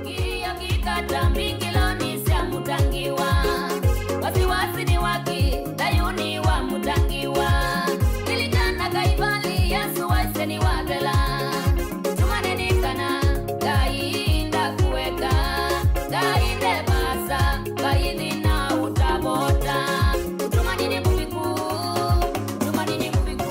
Kĩĩo kĩkata mbingĩlonĩ sya mũtangiwa. Wasiwasi ni waki thayuni wa mũtangiwa. Lilikana Kaivali, Yesu waisye nĩwathela. Tumaini nĩ kana Ngai ndakũeka, Ngai nde vaasa, Ngai nthĩna ũtavota. Ũtumaini nĩ mũviku, ũtumaini nĩ mũviku.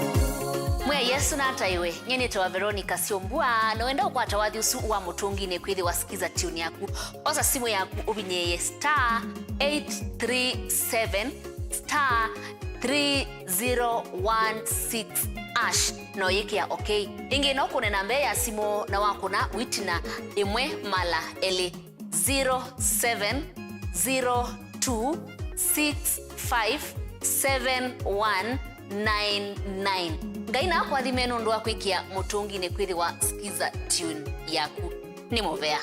Mwĩai Yesu nataĩwe. Nyie nĩtawa Veronica Syombua, na wenda ũkwata wathi ũsu wa Mũtũnginĩ kwĩthĩwa Skiza Tune yaku. Osa simũ yaku ũvinyĩĩe star eight three seven star three zero one six hash, na ũyĩkĩa okay. Ĩngĩ no kũne namba ya simũ na wakũna wĩtina ĩmwe mala elĩ. Zero seven zero two six five seven one nine nine. Ngai nakũathime nũndũ wa kwĩkĩa Mũtũnginĩ kwĩthĩwa Skiza Tune yaku. nĩ mũvea.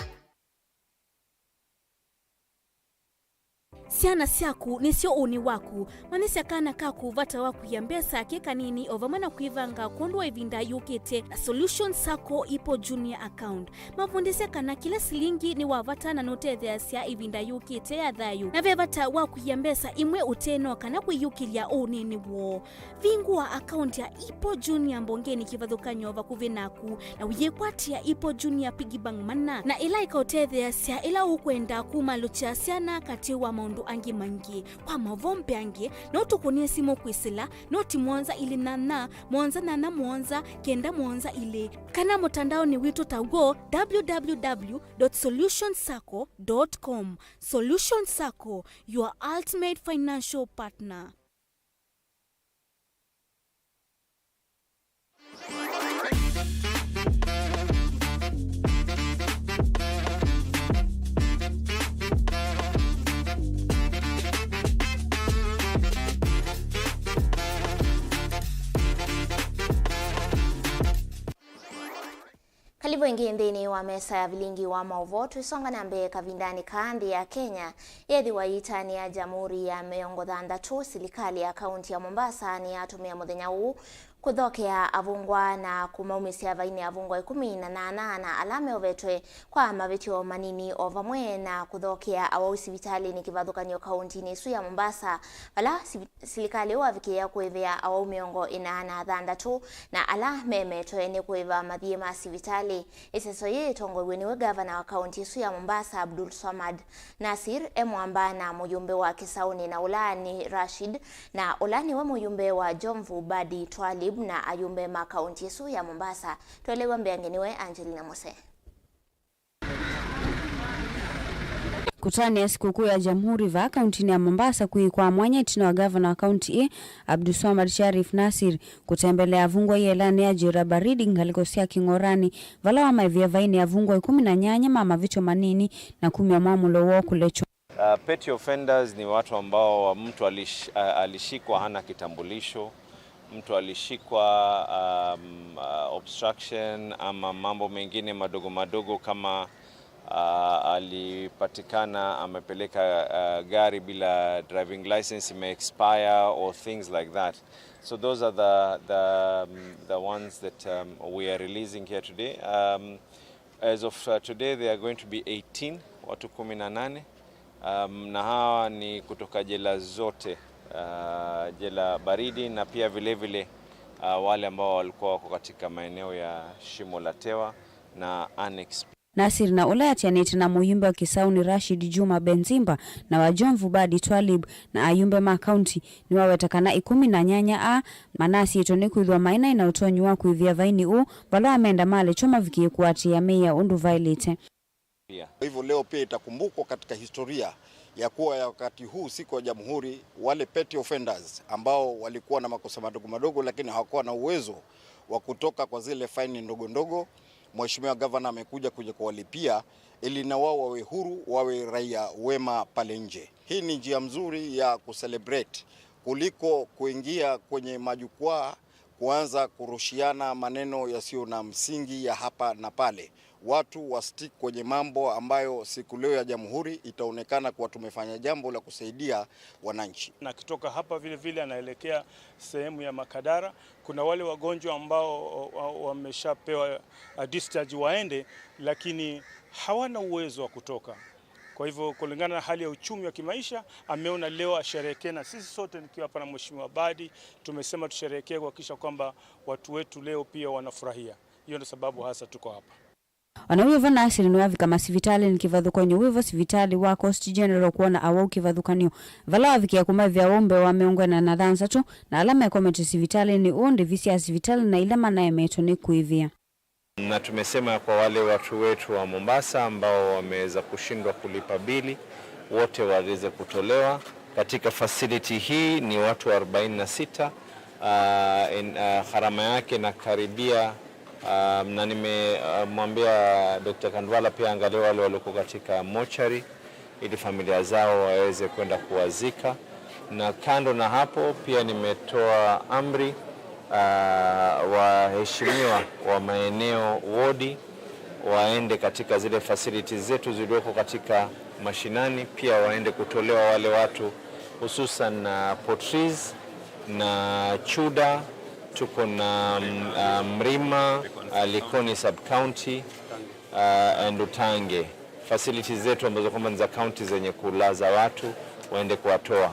Syana syaku nĩsyo ũnĩ waku. Manyĩsya kana kaku vata wa kũia mbesa ke kanini, o vamwe na kwĩvanga kwondũ wa ĩvinda yũkĩte na Solution Sacco Ipo Junior Account. Mavundĩsye kana kĩla silingi nĩ wa vata na nũtetheeasya ĩvinda yũkĩte ya thayũ, na ve vata wa kũia mbesa imwe ũteno kana kwĩyũkĩlya ũnĩnĩ woo. Vingũa akaunti ya Ipo Junior mbongenĩ kĩvathũkany'o vakuvĩ naku, na ũyĩkwatĩa Ipo Junior Piggy Bank mana, na ĩla ĩkaũtetheeasya ĩla ũkwenda kumalũkya syana katĩ wa maũndũ angĩ maingĩ. Kwa maũvoo mbeange, no tũkũnĩe simũ kwĩsĩla noti mũonza ilĩ nyanya, mũonza nyanya mũonza, kenda mũonza ilĩ, kana mũtandaonĩ witũ ta w'o, w w w dot solution sacco dot com. Solution Sacco, your ultimate financial partner. Kalĩvo ĩngĩ nthĩnĩ wa mesa ya vilingi wa maũvoo. Twĩsonga na mbee kavindanĩ kaa, nthĩ ya Kenya yeethĩwa ĩitanĩa Jamhuri ya mĩongo thanthatũ. Silikalĩ ya kaunti ya Mombasa nĩyatũmĩa mũthenya ũũ kũthokea avungwa na kũmaumĩsya vainĩ avungwa ĩkũmi na nyanya na ala meũvetwe kwa mavĩtyo manini, o vamwe na kũthokea awau sivitalĩnĩ kĩvathũkany'o kauntinĩ ĩsu ya Mombasa, vala sivi- Silikalĩ wavikĩĩa kũĩvĩa awau mĩongo ĩna na thanthatũ na ala memetwe nĩ kũĩva mathiĩ ma sivitalĩ. Ĩseso yĩĩ ĩtongoew'e nĩwe ngavana wa kaunti ĩsu ya Mombasa, Abdul Swamad. Nasir e mwamba na mũyũmbe wa Kisauni, na ũla nĩ Rashid, na ũla nĩwe mũyũmbe wa Jomvu, Badi Twalib, na ayũmbe ma kaunti ĩsu ya Mombasa. Twelew'a mbeange nĩwe Angelina Mose. Kũtanĩa sikũkũ ya Jamhuri vaa kauntinĩ ya Mombasa kwĩ kwa mwanya ĩtina wa ngavana wa kaunti ĩĩ, Abdulswamad Sharif Nasir, kũtembelea avungwa ielanĩ ya Jera Baridi ngalĩko sya Kĩng'orani, vala wamaĩvie vainĩ avungwa ĩkũmi na nyanya ma mavĩtyo manini na kumya mwamũlo woo kũlekya. Uh, petty offenders ni watu ambao mtu alish-, uh, alishikwa hana kitambulisho, mtu alishikwa, um, uh, obstruction ama mambo mengine madogo madogo kama, uh, alipatikana amepeleka, uh, gari bila driving license ime-expire or things like that. So those are the, the, um, the ones that, um, we are releasing here today. Um, As of, uh, today, they are going to be eighteen, watu kumi na nane. Um, na hawa ni kutoka jela zote, uh, jela baridi na pia vile vile, uh, wale ambao walikuwa wako katika maeneo ya Shimo la Tewa na Annex. Nasir, na ũla atianĩte na mũyumbe wa Kisauni Rashid Juma Benzimba na wa Jomvu Badi Twalib na ayumbe ma kaunti, nĩwaweta kana ĩkũmi na nyanya aa manasyĩtwe nĩkwĩthĩwa maĩ na ũtonyi wa kwĩvĩa vainĩ ũũ, vala amenda malekyo mavikĩe kũatĩĩa mĩĩ ya ũndũ vaĩlĩte. Kwa hivyo leo pia itakumbukwa katika historia ya kuwa ya wakati huu, siku ya Jamhuri, wale petty offenders ambao walikuwa na makosa madogo madogo lakini hawakuwa na uwezo wa kutoka kwa zile faini ndogo ndogo, Mheshimiwa Gavana amekuja kuja kuwalipia ili na wao wawe huru, wawe raia wema pale nje. Hii ni njia mzuri ya kucelebrate kuliko kuingia kwenye majukwaa kuanza kurushiana maneno yasiyo na msingi ya hapa na pale. Watu wa stick kwenye mambo ambayo siku leo ya Jamhuri itaonekana kuwa tumefanya jambo la kusaidia wananchi. Na akitoka hapa vile vile anaelekea sehemu ya Makadara. Kuna wale wagonjwa ambao wa-, wameshapewa, uh, discharge waende, lakini hawana uwezo wa kutoka. Kwa hivyo, kulingana na hali ya uchumi wa kimaisha, ameona leo asherehekee na sisi sote, nikiwa hapa na Mheshimiwa Badi, tumesema tusherehekee kuhakikisha kwamba watu wetu leo pia wanafurahia. Hiyo ndio sababu hasa tuko hapa. Ona wĩvo Nasir nĩwavika masivitalĩnĩ kĩvathũkany'o wĩvo sivitalĩ wa Coast General kwona awau kĩvathũkany'o, vala wavikĩa kũmaĩvĩa wau mbee wa mĩongo ĩna na thanthatũ, na ala mekomete sivitalĩnĩ ũũ ndĩvi sya sivitalĩ na ila manaemetwe nĩ kwĩvĩa. Na tumesema kwa wale watu wetu wa Mombasa ambao wameweza kushindwa kulipa bili, wote waweze kutolewa. Katika facility hii ni watu arobaini na sita. Ah, in-, ah, gharama yake inakaribia, ah, na nimemwambia Doctor Kandwala pia angalie wale walioko katika mortuary ili familia zao waweze kwenda kuwazika. Na kando na hapo, pia nimetoa amri, ah, waheshimiwa wa maeneo, wodi, waende katika zile facilities zetu zilizoko katika mashinani, pia waende kutolewa wale watu, hususan, uh, Potris na Chuda, tuko na, mm, uh, Mrima, uh, Likoni sub county, uh, and Utange. Facilities zetu ambazo kwamba ni za county zenye kulaza watu, waende kuwatoa.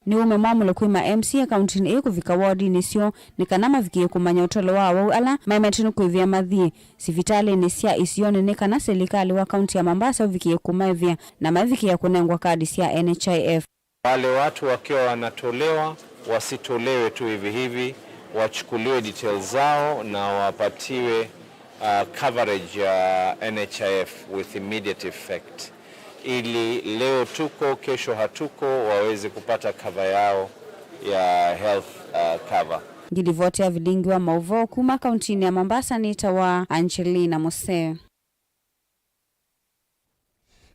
Nĩ ũme mwamũlo kwĩ ma M C A kauntinĩ ĩĩ kũvika wodinĩ syoo nĩ kana mavikĩe kũmanya ũtalo wa awau ala maemete nĩ kwĩvĩa mathiĩ sivitalĩnĩ sya isionĩ nĩ kana silikalĩ wa kaunti ya Mombasa ũvikĩe kũmaĩvĩa na mavikĩa kũnengwa kadi sya N H I F. Wale watu wakiwa wanatolewa, wasitolewe tu hivi hivi, wachukuliwe details zao na wapatiwe, uh, coverage ya N H I F with immediate effect, ili leo tuko, kesho hatuko, waweze kupata cover yao ya health, uh, cover. Ngilivoti ya vilingi wa mauvoo kuma kauntinĩ ya Mombasa nĩtawa Angelina Musee.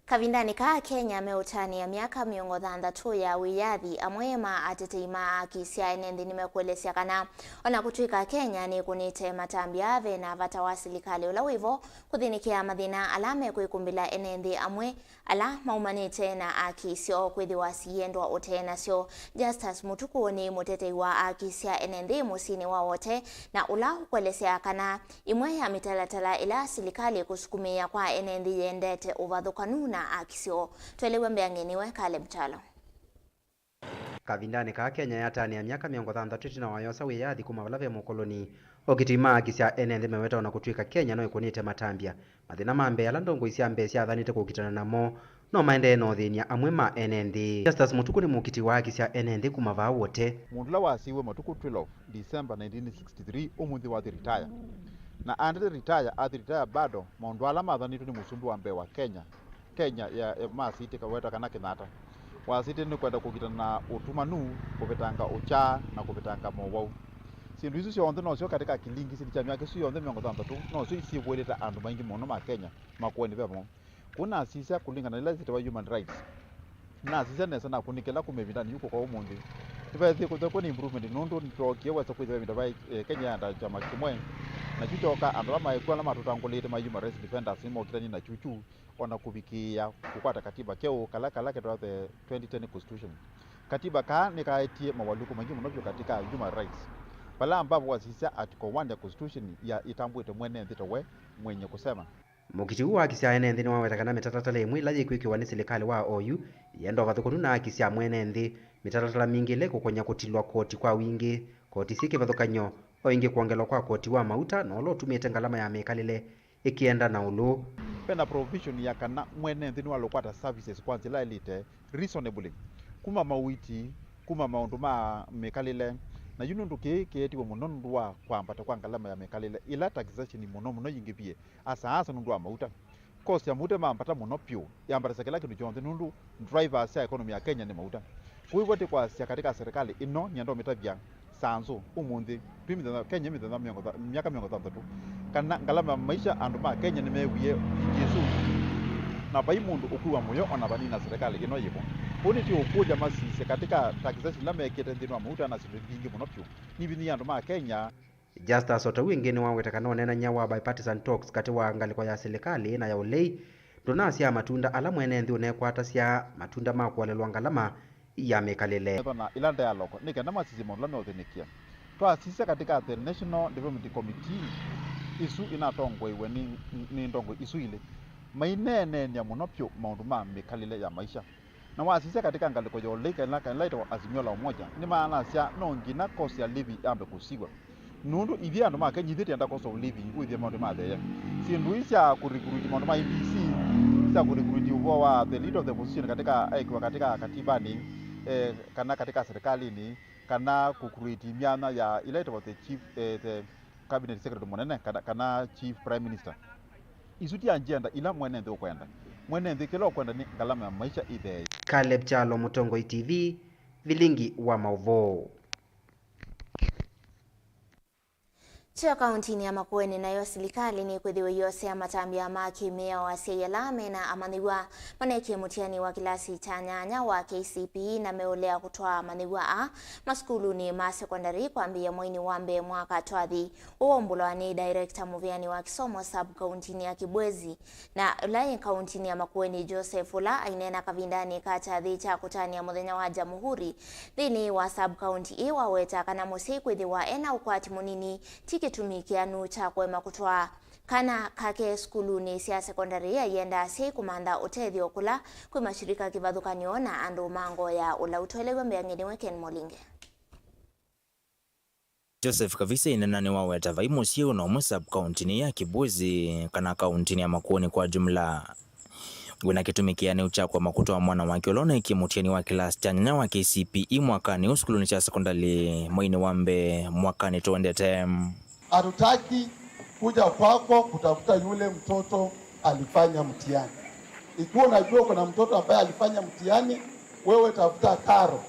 Kavindanĩ kaa, Kenya meũtanĩa myaka mĩongo thanthatũ ya wĩyathi. Amwe ma atetei ma aki sya ene nthĩ nĩmekũelesya kana ona kũtw'ĩka Kenya nĩkũnĩte matambya, ve na vata wa silikalĩ ũla wĩvo kũthĩnĩkĩa mathĩna ala mekwĩkumbĩla ene nthĩ amwe ala maumanĩte na aki syoo kwĩthĩwa siyendwa ũtee nasyo. Justus Mutuku nĩ mũtetei wa aki sya ene nthĩ mũsyĩnĩ wa Wote, na ũla ũkũelesya kana ĩmwe ya mĩtalatala ĩla silikalĩ ĩkũsukumĩĩa kwa ene nthĩ yendete ũvathũkanu na aki syoo. Twelew'e mbeange nĩwe Caleb Kyalo. Kavindanĩ kaa, Kenya yatanĩa myaka mĩongo thanthatũ ĩtina wa yosa wĩyathi kuma vala ve mũkoloni. Okitĩi ma aki sya ene nthĩ meweta ona kũtw'ĩka Kenya no ĩkũnĩte matambya, mathĩna ma mbee ala ndongoi sya mbee syathanĩte kũkitana namo no maendee na ũthĩny'a amwe ma ene nthĩ. Justus Mũtukũ nĩ mũkitĩi wa aki sya ene nthĩ kuma vaa Wote. Mũndũ ũla wasiiwe matukũ twelve December nineteen sixty-three, ũmũnthĩ wathi retire. Na aendete retire, athi retire bado, maũndũ ala mathanĩtwe nĩ mũsumbĩ wa mbee wa Kenya, Kenya ya, ya masitĩ kaweta kana Kenyatta. Wasitĩ nĩ kwenda kũkitana na ũtumanu, kũvetanga ũkyaa, na kũvetanga mowau. Syĩndũ isu syonthe nosyo katika kilingisini kya myaka ĩsu yonthe mĩongo thanthatũ, nosyo isyĩvũĩlĩte andũ maingĩ mũno ma Kenya makũanĩ vemo. Kũu nasisya kũlingana na ila syĩtawa human rights. Nasisya nesa na kũnĩkĩla kuma ĩvindanĩ yu kũka ũmũnthĩ. Nĩvaĩthĩe kũthekwa nĩ improvement nũndũ nĩtwookie wesa kwĩthĩwa ĩvinda vaĩ, eh, Kenya yaenda kyama kĩmwe. Na kyu kyoka andũ ala maekw'a ala matũtangũlĩĩte ma human rights defenders nĩmokitanie na kyukyu ona kũvikĩĩa kũkwata katiba keũ kala, kala ketawa the twenty ten constitution. Katiba kaa nĩkaetie mawalũku maingĩ mũno vyũ katika human rights, vala ambapo wasisya article one ya constitution ya ĩtambwĩte mwene nthĩ ta we mwenye kusema. Mũkiti ũũ wa aki sya ene nthĩ nĩwaweta kana mĩtalatala ĩmwe ĩla yĩkwĩkĩwa nĩ silikalĩ wa oyu yĩenda ũvathũkanu na aki sya mwene nthĩ. Mĩtalatala mingĩ ĩla ĩkũkony'a kũtilwa koti kwa wingĩ, koti syĩ kĩvathũkany'o, o ĩngĩ kwongelwa kwa koti wa mauta na ũla ũtumĩte ngalama ya mĩkalĩle ĩkĩenda na ũlũ. Ve na provision ya kana mwene nthĩ nĩwalũkwata services kwa nzĩla ĩlĩte, reasonably, kuma mauiiti, kuma maũndũ ma mĩkalĩle. Na yu nũndũ kĩĩ kĩetiwe mũno nũndũ wa kwambata kwa ngalama ya mĩkalĩle, ĩla taxation mũno mũno yingĩvie, asa asa nũndũ wa mauta. Cost ya mauta mambata mũno vyũ, yambatasya kĩla kĩndũ kyonthe nũndũ drivers sya economy ya Kenya nĩ mauta. Kwoou ĩvo tĩ kwasya katika serikali ĩno, nyenda ũmĩtavya Sanzu, ũmũnthĩ, twĩ mĩthenya, Kenya mĩthenya mĩongo tha-, myaka mĩongo thanthatũ, kana ngalama ya maisha andũ ma Kenya nĩmeewie ingĩ ĩsu, na vai mũndũ ũkwĩwa mũyo ona vanini na serikali ĩno yĩvo. Ũu nĩtwĩ ũkũlya masisye katika taxation ila mekĩte nthĩnĩ wa mauta na syĩndũ mbingĩ mũno vyũ, nĩvinyĩie andũ ma Kenya. Justus o ta ũu ĩngĩ nĩwaweta kana ũneenany'a wa bipartisan talks katĩ wa ngalĩko ya silikalĩ na ya ũlei ndũnasyaa matunda ala mwene nthĩ ũnekwatasya, matunda ma kũalĩlwa ngalama ya mĩkalĩle. Ethwa na ĩla dialogue nĩ kenda masisye maũndũ ala meũthĩnĩkĩa. Twasisya katika the National Development Committee, ĩsu ĩnatongoeiwe nĩ, nĩ ndongoi isu ilĩ, maineeneenya mũno vyũ maũndũ ma mĩkalĩle ya maisha. Na wasisya katika ngalĩko ya ũlei kana, kana ĩla ĩtawa Azimio la Umoja, nĩmanasya no nginya cost ya levy yambe kũsiw'a. Nũndũ ithyĩ andũ ma Kenya, ithyĩ twĩenda cost of living, wĩthĩe maũndũ mathee. Syĩndũ ii sya kũrecruit maũndũ ma M D C, sya kũrecruit ũvoo wa the leader of the opposition katika, aĩkĩwa katika katibanĩ, eh, kana katika serikalĩnĩ, kana kũcreate myanya ya ĩla ĩtawa the chief, eh, the cabinet secretary mũnene, kana, kana chief prime minister. Isu ti agenda ila mwene nthĩ ũkwenda. Mwene nthĩ kĩla ũkwenda nĩ ngalama ya maisha ĩthee. Caleb Kyalo, Mũtongoi T V, vilingi wa maũvoo. Tyo kauntinĩ ya Makueni, nayo silikalĩ nĩkwĩthĩwa ĩyosea matambya ma kĩmĩao asyai ala mena amanyĩw'a maneekie mũtiani wa kĩlasi kya nyanya wa K C P E na meũlea kũtwaa amanyĩw'a aa masukulunĩ ma sekondalĩ kwambĩĩa mwainĩ wa mbee mwaka twathi. Ũũ waumbũlwa nĩ director mũvĩanĩ wa kĩsomo sub kauntinĩ ya Kibwezi, na ũla wĩ kauntinĩ ya Makueni, Joseph, ũla aineena kavindanĩ ka kyathĩ kya kũtanĩa mũthenya wa Jamhuri nthĩnĩ wa sub county ĩĩ, waweta kana mũsyai kwĩthĩwa ena ũkwati mũnini ti kĩtumi kĩanu kya kũema kũtwaa kana kake sukulunĩ sya sekondalĩ. Aienda asyai kũmantha ũtethyo kũla kwĩ mashirika kĩvathũkany'o na andũ ma ngoo ya ũlau. Tũelewe mbeangenĩwe Ken Molinge. Joseph Kavise ainena nĩwaweta vai mũsyĩ ũna ũmwe sub-kauntinĩ ya Kibwezi kana kauntinĩ ya Makueni kwa jumla wĩna kĩtumi kĩanĩu kya kũema kũtwaa mwana wake ũla ũneekie mũtiani wa kĩlasi kya nyanya wa K C P E mwakanĩ ũũ sukulunĩ sya sekondalĩ mwainĩ wa mbee mwakanĩ tũendete. Hatutaki kuja kwako kutafuta yule mtoto alifanya mtihani. Ikiwa unajua kuna mtoto ambaye alifanya mtihani, wewe tafuta karo.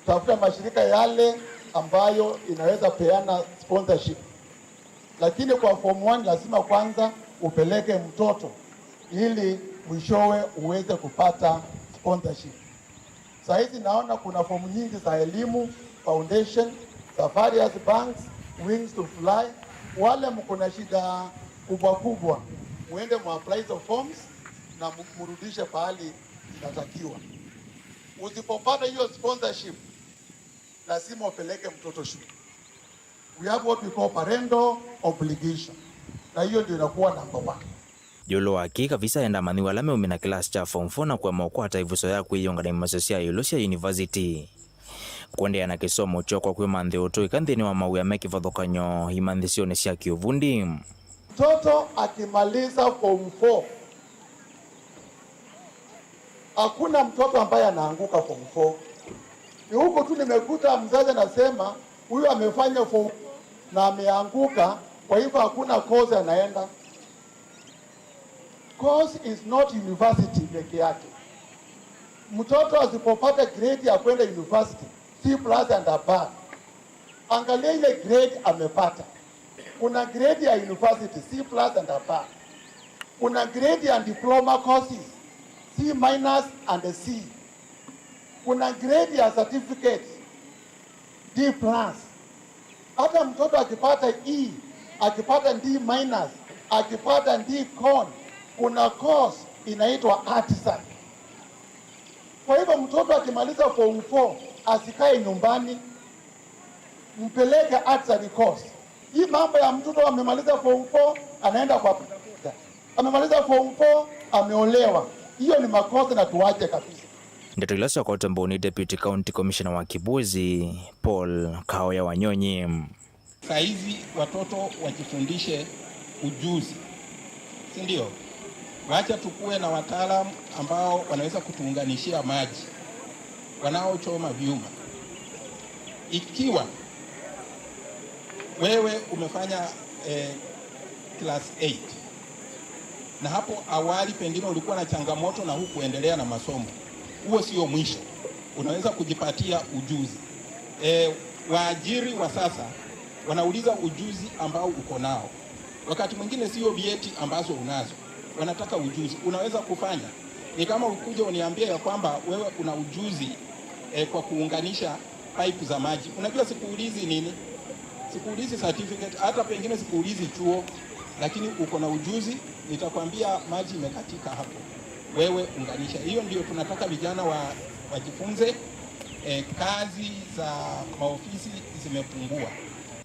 Tafuta mashirika yale ambayo inaweza peana sponsorship. Lakini kwa form one lazima kwanza upeleke mtoto ili mwishowe uweze kupata sponsorship. Saa hizi naona kuna fomu nyingi za elimu, foundation, Safarias Banks, Wings to Fly. Wale mko na shida kubwa kubwa, muende mu apply hizo forms na mu-, murudishe pahali inatakiwa. Usipopata hiyo sponsorship, lazima upeleke mtoto shule. We have what we call parental obligation. Na hiyo ndio inakuwa number one. Ĩũlũ wa kĩĩ, Kavisa enda amanyĩw'a ala meumina kĩlasi kya form four na kũema ũkwata ĩvuso ya kwĩyĩũnga na imanyĩsyo sya ĩũlũ sya yunivasiti. Kũendeea na kĩsomo kyoo kwa kwĩmanthĩa ũtũĩka nthĩnĩ wa mawĩa me kĩvathũkany'o imanyĩsyonĩ sya kĩũvundi. Mtoto akimaliza form four, hakuna mtoto ambaye anaanguka form four. Ni huko tu nimekuta mzazi anasema, "Huyu amefanya form four na ameanguka, kwa hivyo hakuna course anaenda." Course is not university peke yake. Mtoto asipopata grade ya kwenda university, C plus and above, angalia ile grade amepata. Kuna grade ya university, C plus and above. Kuna grade ya diploma courses, C minus and C. Kuna grade ya certificate, D plus. Hata mtoto akipata E, akipata D minus, akipata D con, kuna course inaitwa artisan. Kwa hivyo mtoto akimaliza form four, asikae nyumbani, mpeleke artisan course. Hii mambo ya mtoto amemaliza form four, anaenda kwa bodaboda. Amemaliza form four, ameolewa. Hiyo ni makosa na tuache kabisa. Ndeto ila syakwatwa mbau nĩ Deputy County Commissioner wa Kibwezi, Paul Kaoya Wanyonyi. Saa hizi watoto wajifundishe ujuzi, si ndio? Wacha tukuwe na wataalamu ambao wanaweza kutuunganishia maji, wanaochoma vyuma. Ikiwa wewe umefanya, eh, class eight, na hapo awali pengine ulikuwa na changamoto na hukuendelea na masomo, huo sio mwisho. Unaweza kujipatia ujuzi. Eh, waajiri wa sasa wanauliza ujuzi ambao uko nao. Wakati mwingine sio vyeti ambazo unazo, wanataka ujuzi. Unaweza kufanya. Ni kama ukuje uniambie ya kwamba wewe una ujuzi, eh, kwa kuunganisha pipe za maji. Unajua sikuulizi nini? Sikuulizi certificate, hata pengine sikuulizi chuo, lakini uko na ujuzi, nitakwambia maji imekatika hapo. Wewe unganisha. Hiyo ndio tunataka vijana wa, wajifunze, eh, kazi za maofisi zimepungua.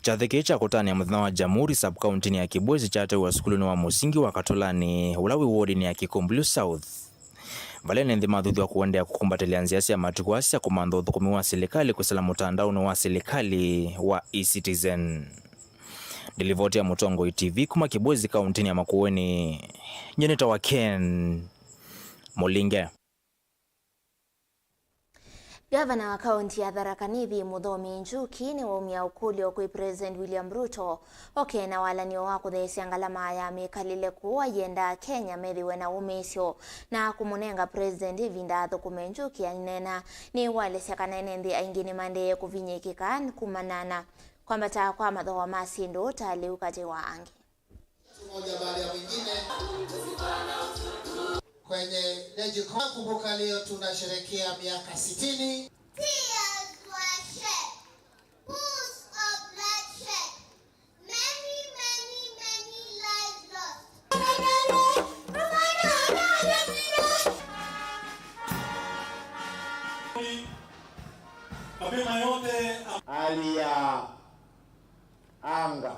Kyathĩ kĩĩ kya kũtanĩa mũthenya wa Jamhuri sub-kauntinĩ ya Kibwezi kyatewa sukulunĩ wa mũsingi wa Katũlanĩ, ũla wĩ wodinĩ ya Kikumbulu South. Vala ene nthĩ mathuthw'a kũendeea kũkumbatĩlya nzĩa sya matukũ aa sya kũmantha ũthũkũmi wa silikalĩ kwĩsĩla mũtandaonĩ wa silikalĩ wa eCitizen. Ndilivoti ya Mũtongoi T V kuma Kibwezi, kauntinĩ ya Makueni, nyie nĩtawa Ken Mũlinge. Ngavana wa kaunti ya Tharaka Nithi, Muthomi Njuki, nĩwaumya ũkũlyo kwĩ President William Ruto oke na walany'o wa kũtheesya ngalama ya mĩkalĩle kũũ, ayenda Kenya methĩwe na wũmĩĩsyo na kũmũnenga President ĩvinda athũkũme. Njuki aineena nĩwalesya kana ene nthĩ aingĩ nĩmaendee kũvinyĩĩkĩka kumana na kwambata kwa mathooa ma syĩndũ ta lĩu katĩ wa angĩ. Mtu mmoja baada ya mwingine kwenye leji. Kumbuka leo tunasherehekea miaka sitini. Tears were shed, pools of blood shed, many, many, many lives lost. Mapema yote. Hali ya anga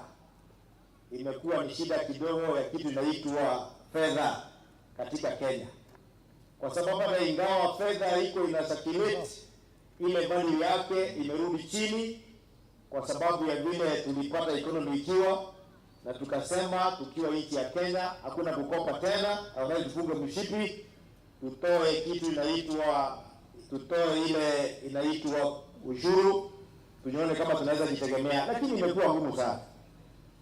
imekuwa ni shida kidogo ya kitu inaitwa fedha katika Kenya, kwa sababu hata ingawa fedha iko ina circulate, ile value yake imerudi chini kwa sababu ya vile tulipata economy ikiwa, na tukasema tukiwa nchi ya Kenya hakuna kukopa tena, afadhali tufunge mshipi, tutoe kitu inaitwa, tutoe ile inaitwa ushuru, tunyone kama tunaweza jitegemea, lakini imekuwa ngumu sana,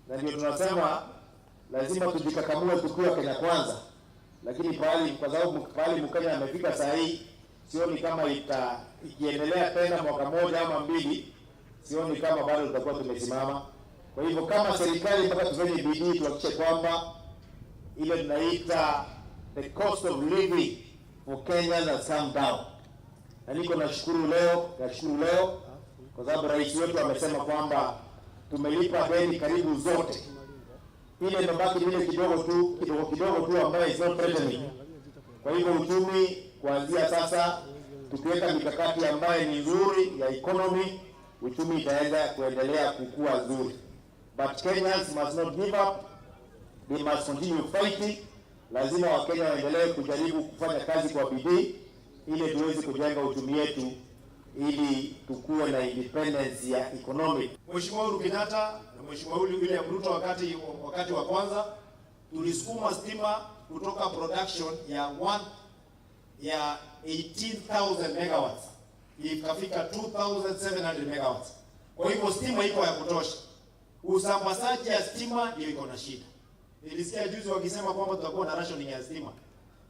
na ndio tunasema lazima tujikakamue tukiwa Kenya Kwanza. Lakini pahali, kwa sababu pahali Mkenya amefika saa hii, sioni kama ita-, ikiendelea tena mwaka moja ama mbili, sioni kama bado tutakuwa tumesimama. Kwa hivyo kama serikali, mpaka tufanye bidii tuhakikishe kwamba ile tunaita the cost of living for Kenyans has come down. Na niko nashukuru leo, nashukuru leo kwa sababu rais wetu amesema kwamba tumelipa deni karibu zote. Ile imebaki ni ile kidogo tu, kidogo kidogo tu ambayo is not threatening. Kwa hivyo uchumi kuanzia sasa, tukiweka mikakati ambayo ni nzuri ya economy, uchumi itaweza kuendelea kukua nzuri. But Kenyans must not give up. They must continue fighting. Lazima Wakenya waendelee kujaribu kufanya kazi kwa bidii ili tuweze kujenga uchumi yetu ili tukuwe na independence ya economic. Mheshimiwa Uhuru Kenyatta na Mheshimiwa William Ruto wakati, wakati wa kwanza, tulisukuma stima kutoka production ya one, ya eighteen thousand megawatts, ikafika two thousand seven hundred megawatts. Kwa hivyo stima iko ya kutosha. Usambazaji ya stima ndio iko na shida. Nilisikia juzi wakisema kwamba tutakuwa na rationing ya stima.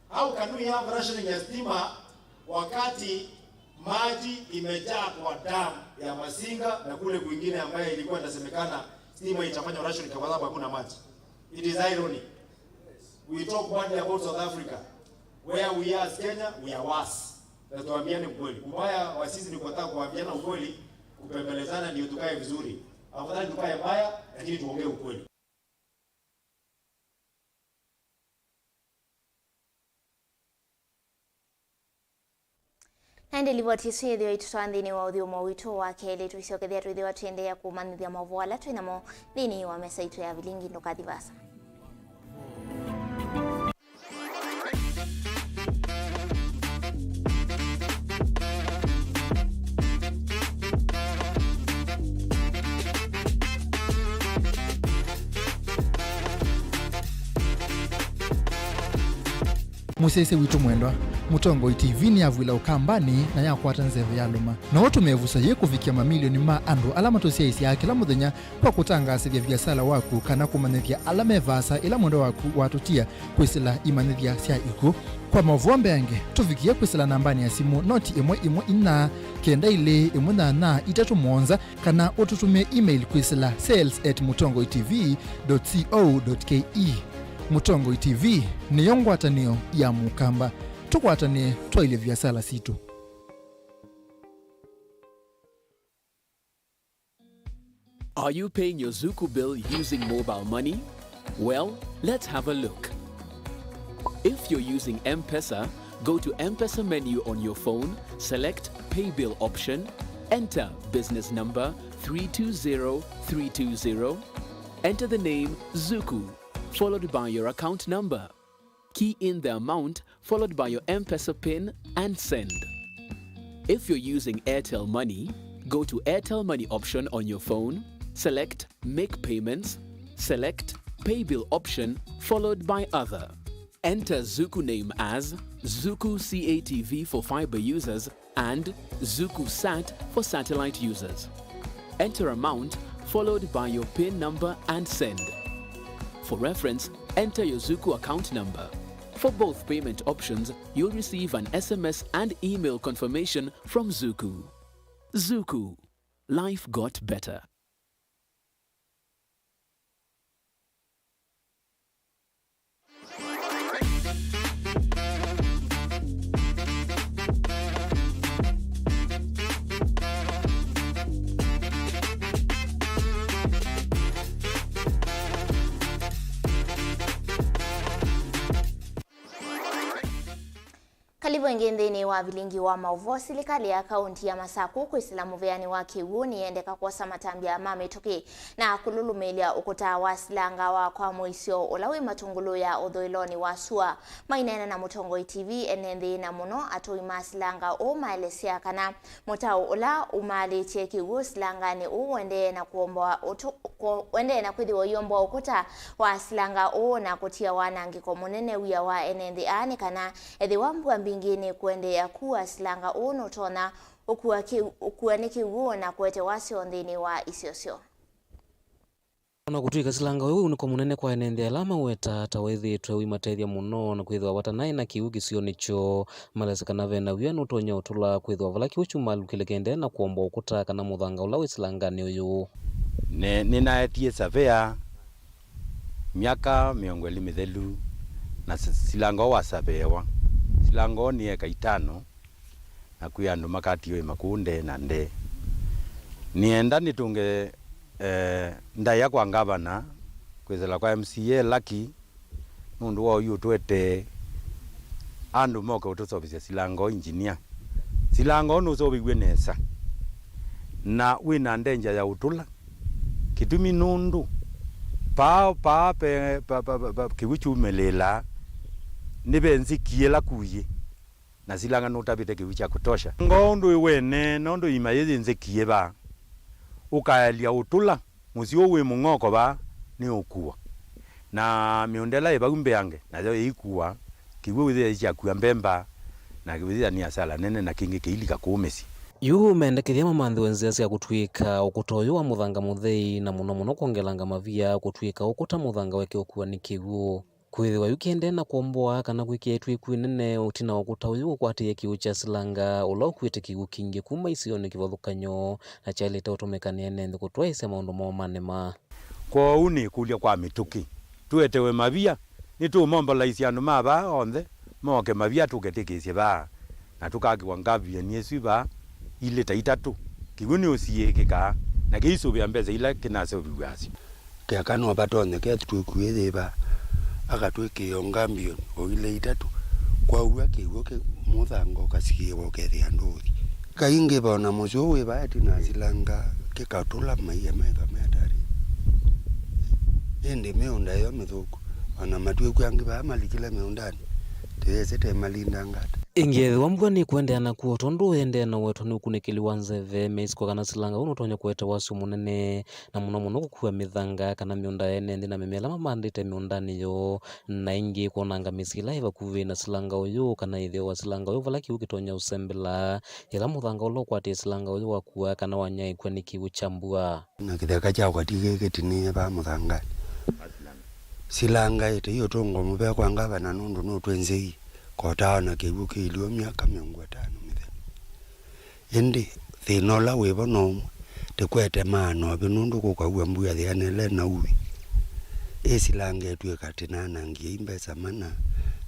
How can we have rationing ya stima wakati maji imejaa kwa dam ya Masinga na kule kwingine ambaye ilikuwa inasemekana stima itafanya rationing kwa sababu hakuna maji? It is irony. We talk badly about South Africa. Where we are as Kenya, we are worse. Na tuambiane ukweli. Ubaya wa sisi ni kutaka kuambiana ukweli, kupembelezana ndio tukae vizuri. Afadhali tukae mbaya, lakini tuongee ukweli. Na ĩndĩ livoti ĩsu yĩthĩwa ĩtũtwaa nthĩnĩ wa ũthyũmũo witũ wa kelĩ, tũisyokethĩa twĩthĩwa tũiendeea kũmanyĩthya maũvoo ala twĩ namo nthĩnĩ wa mesa itũ ya vilingi. Ndũkathi vaasa. Mũsyaĩĩsya witũ mwendwa, Mũtongoi T V nĩyavw'ĩla Ũkambanĩ na yakwata nzeve ya lũma. No ũtũmĩe ĩvuso yĩĩ kũvikĩa mamilioni ma andũ ala matũsyaĩĩsyaa kĩla mũthenya kwa kũtangaasĩthya viasala waku kana kũmanyĩthya ala me vaasa ĩla mwendwa waku watũtia kwĩsĩla imanyĩthya sya ikw'ũ. Kwa maũvoo mbeange, tũvikĩe kwĩsĩla nambanĩ ya simũ noti ĩmwe ĩmwe inya kenda ilĩ ĩmwe nyanya itatũ mũonza, kana ũtũtũmĩe email kwĩsĩla sales at mutongoi T V dot co dot K E. Mũtongoi T V nĩyo ngwatanĩo ya Mũkamba. Tũkwatanĩe twaĩlye viasala sitũ. Are you paying your Zuku bill using mobile money? Well, let's have a look. If you're using M-Pesa, go to M-Pesa menu on your phone, select Pay Bill option, enter business number three two zero three two zero, enter the name Zuku, followed by your account number. Key in the amount followed by your M-Pesa pin and send. If you're using Airtel Money, go to Airtel Money option on your phone, select Make Payments, select Pay Bill option followed by Other. Enter Zuku name as Zuku C A T V for fiber users and Zuku Sat for satellite users. Enter amount followed by your pin number and send. For reference, enter your Zuku account number. For both payment options, you'll receive an S M S and email confirmation from Zuku. Zuku. Life got better. Ĩngĩ nthĩnĩ wa vilingi wa maũvoo, silikalĩ ya kaunti ya Masakũ kwĩsĩla mũvĩanĩ wa kĩw'ũ nĩyendeka kwosa matambya ma mĩtũkĩ na kũlũlũmĩĩlya ũkũta wa silanga wa kwa mũisyo ũla wĩ matũngũlũ ya ũthũĩlonĩ wa sua. Maineena na Mũtongoi T V, ene nthĩ na mũno atũi ma silanga ũũ maelesya kana mũtaũ ũla umaalĩtye kĩw'ũ silanganĩ ũũ ũendee na kũomboa ũtũ-, kũ-, ũendee na kwĩthĩwa ũiomboa ũkũta wa silanga ũũ na kũtia wanangĩko mũnene. Wia wa ene nthĩ aa nĩ kana ethĩwa mbua mbingĩ nĩkũendeea kua, silanga ũũ nũtonya ũkua kĩu-, ũkua nĩ kĩw'ũ na kũete wasyo nthĩnĩ wa isio syoo. O na kũtw'ĩka silanga ũyũ wĩ ũnĩko mũnene kwa ene nthĩ ala maũwetaa ta wĩthĩĩtwe ũimatethya mũno, na kwĩthĩwa vata naĩ na kĩw'ũ kĩsionĩ kyoo, malesĩ kana ve na wia nũtonya ũtũla kwĩthĩwa vala kĩw'ũ kyumalukĩle kĩendee na kũomboa ũkũta kana mũthanga ũla wĩ silanganĩ ũyũ. Ne-, nĩnaetie savea myaka mĩongo ĩlĩ mĩthelu, na s-, silanga ũũ wasaveewa. Silanga ũũ nĩ eka itano, na kwĩ andũ makatiwe makũũ ndee na ndee. Nĩenda nĩtũnge, eh, ndaĩa kwa ngavana, kwĩsĩla kwa M C A Lucky, nũndũ wa ũyu ũtũetee andũ moke ũtũseũvĩsya silanga ũũ, engineer. Silanga ũũ nũseũvĩw'e nesa, na wĩ na ndenja ya ũtũla. Kĩtumi nũndũ paa, paa pe, pa, pa, pa, pa, kĩw'ũ kyumĩlĩĩlaa, nĩve nziki ĩla kuyĩ, na silanga nũtavĩte kĩw'ũ kya kũtosha. Ngoo ũndũ wĩ wene, nũndũ ima yĩĩ yĩ nziki ĩ vaa, ũkaelya ũtũla, mũsyĩ ũũ wĩ mũng'oko vaa nĩ ũkua, na mĩũnda ĩla ĩ vau mbeange nayo ĩikua, kĩw'ũ wĩthĩa kyakw'a mbemba, na wĩthĩa nĩ asala nene, na kĩngĩ kĩilika kũũ mĩsyĩ. Yu mendekethya mamanthĩwe nzĩa sya kũtw'ĩka ũkũta ũyũ wa mũthanga mũthei, na mũno mũno kwongelanga mavia kũtw'ĩka ũkũta mũthanga weke ũkua nĩ kĩw'ũ. Kwĩthĩwa yu kĩendee na kũomboa kana kwĩkĩa ĩtw'ĩku ĩnene ũtina wa ũkũta ũyũ ũkwatĩĩe kĩw'ũ kya silanga, ũla ũkuĩte kĩw'ũ kingĩ kuma isionĩ kĩvathũkany'o, na kyaĩlĩte ũtũmĩka nĩ ene nthĩ kũtwaĩĩsya maũndũ moo manema. Kwoou nĩ ĩkũlyo kwa mĩtũkĩ, tũetewe mavia, nĩtũũmombolaisya andũ ma vaa onthe, mooke mavia tũketĩkĩĩsye vaa, na tũkakĩwa ngavioni ĩsu vaa ilĩ ta itatũ. Kĩw'ũ nĩũsiĩĩkĩkaa, na kĩisũvĩa mbesa ila kĩnaseũvĩw'a asyo. Keka no vatonyeke twĩkuĩthĩva, akatwĩkĩĩa ngambioni o ilĩ itatũ, kwaw'a kĩw'ũ kĩ mũthanga ũkasiĩĩwa ũkethĩa ndũũthi. Kaingĩ vona mũsyĩ ũũ wĩ vaa ĩtina silanga kĩkatũla maia meka metarĩ. Ĩndĩ mĩũnda ĩyo mĩthũku, o na matwĩku angĩ vaa malikile mĩũndanĩ, tĩyĩsĩ te malindanga ata. Ĩngĩ ethĩwa mbua nĩkũendeea na kuo, tondũ ũendee na ũwetwa nĩ ũkunĩkĩli wa nzeve, meisĩ kwa kana silanga ũũ nũtonya kũete wasyo mũnene, na mũno mũno kũkua mĩthanga kana mĩũnda ya ene nthĩ na mĩmea ĩla mamandĩte mĩũndanĩ yoo, na ĩngĩ kwonanga mĩsyĩ ĩla ĩ vakuvĩ na silanga ũyũ, kana ĩtheo wa silanga ũyũ vala kĩw'ũ kĩtonya ũsembela, yĩla mũthanga ũla ũkwatĩe silanga ũyũ wakua kana wanyaĩĩkw'a nĩ kĩw'ũ kya mbua. Na kĩtheka kya ũkati kĩĩ kĩtinĩe vaa mũthanganĩ. Silanga ĩte ĩũtũngwa mũvea kwa ngavana nũndũ nũtwenzei kotaa na kĩw'ũ kĩilyo myaka mĩongo ĩtano mĩthelu. Ĩndĩ thĩna ũla wĩ vo no ũmwe, tĩkwete maana ovĩ nũndũ kũkaw'a mbua yĩana ĩla na ũvi. Ĩ silanga ĩtw'ĩka tĩnanangie i mbesa mana,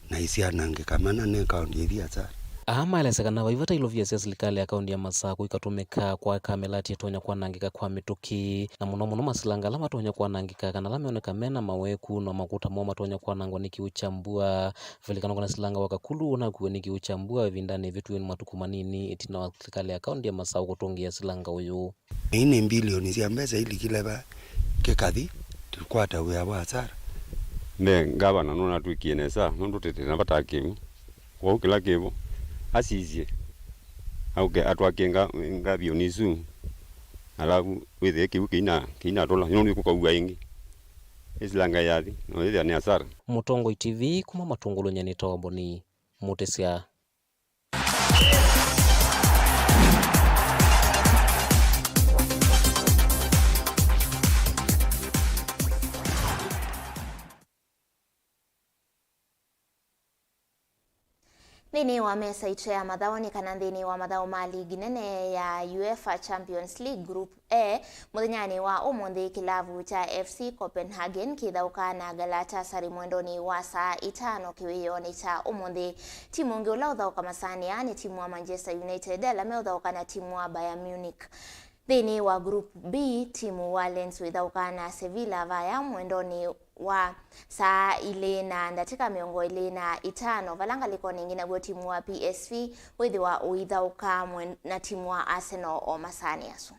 na isyanangĩka mana nĩ kaũndĩ ĩthi asara. Aa maelesya kana vai vata ilovia sya silikalĩ ya kaũndĩ ya Masakũ ikatũmĩka kwaka mĩlatĩ ĩtonya kwanangĩka kwa mĩtũkĩ, na mũno mũno masilanga ala matonya kwanangĩka kana ala meoneka me na maweku, no makũta moo matonya kwanangwa nĩ kĩw'ũ kya mbua. Vilikana kana silanga wa Kakulu ũnakuwe nĩ kĩw'ũ kya mbua ĩvindanĩ ĩvĩtu nĩ matukũ manini ĩtina wa silikalĩ ya kaũndĩ ya Masakũ kũtũngĩa silanga ũyũ. Ii nĩ mbilioni sya mbesa ilikile va kĩkathi, tũkwata wĩa wa asara. Mbee, ngavana nũnatwĩkie nesa nũndũ tĩtĩ na vata kĩw'ũ. Kwoou kĩla kĩvo asisye, auke atwakĩe nga-, ngavioni isu, alavu wĩthĩe kĩw'ũ kĩina, kĩinatũla, nũndũ nĩkũkaw'a ĩngĩ. Ĩsilanga yathi, no yĩthĩa nĩ asara. Mũtongoi T V kuma Matũngũlũ, nyie nĩtawa Boni Mũtĩsya. Nthĩnĩ wa mesa itũ ya mathaũ nĩ kana nthĩnĩ wa mathaũ ma ligi nene ya UEFA Champions League Group A, mũthenyanĩ wa ũmũnthĩ kĩlavu kya F C Copenhagen kĩthaũkaa na Galatasaray mwendonĩ wa saa itano kĩwĩonĩ kya ũmũnthĩ. Timu ũngĩ ũla ũthaũka masaanĩ aa nĩ timu wa Manchester United, ala meũthaũka na timu wa Bayern Munich. Nthĩnĩ wa Group B, timu wa Lens wĩthaũkaa na Sevilla vaya mwendonĩ wa saa ilĩ na ndatĩka mĩongo ĩlĩ na itano, vala ngalĩkonĩ ĩngĩ naw'o timu wa P S V wĩthĩwa ũithaũka mwe-, na timu wa Arsenal o masaanĩ asu.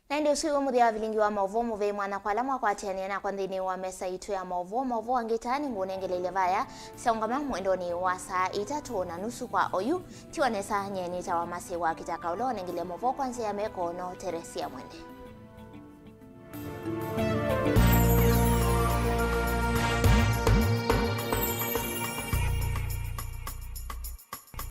Na ĩndĩ ũsu wĩ mũthya wa vilingi wa maũvoo mũvei mwana kwa ala mwakwatĩanĩa nakwa nthĩnĩ wa mesa yitũ ya maũvoo. Maũvoo angĩ ta nĩngũnengeleile vaya, syaũngama mwendonĩ wa saa itatũ na nusu kwa oyu. Tiwa nesa, nyie nĩtawa Masĩ wa Kitaka, ũla ũnengeile maũvoo kwa nzĩa ya meko no Teresia Mwende.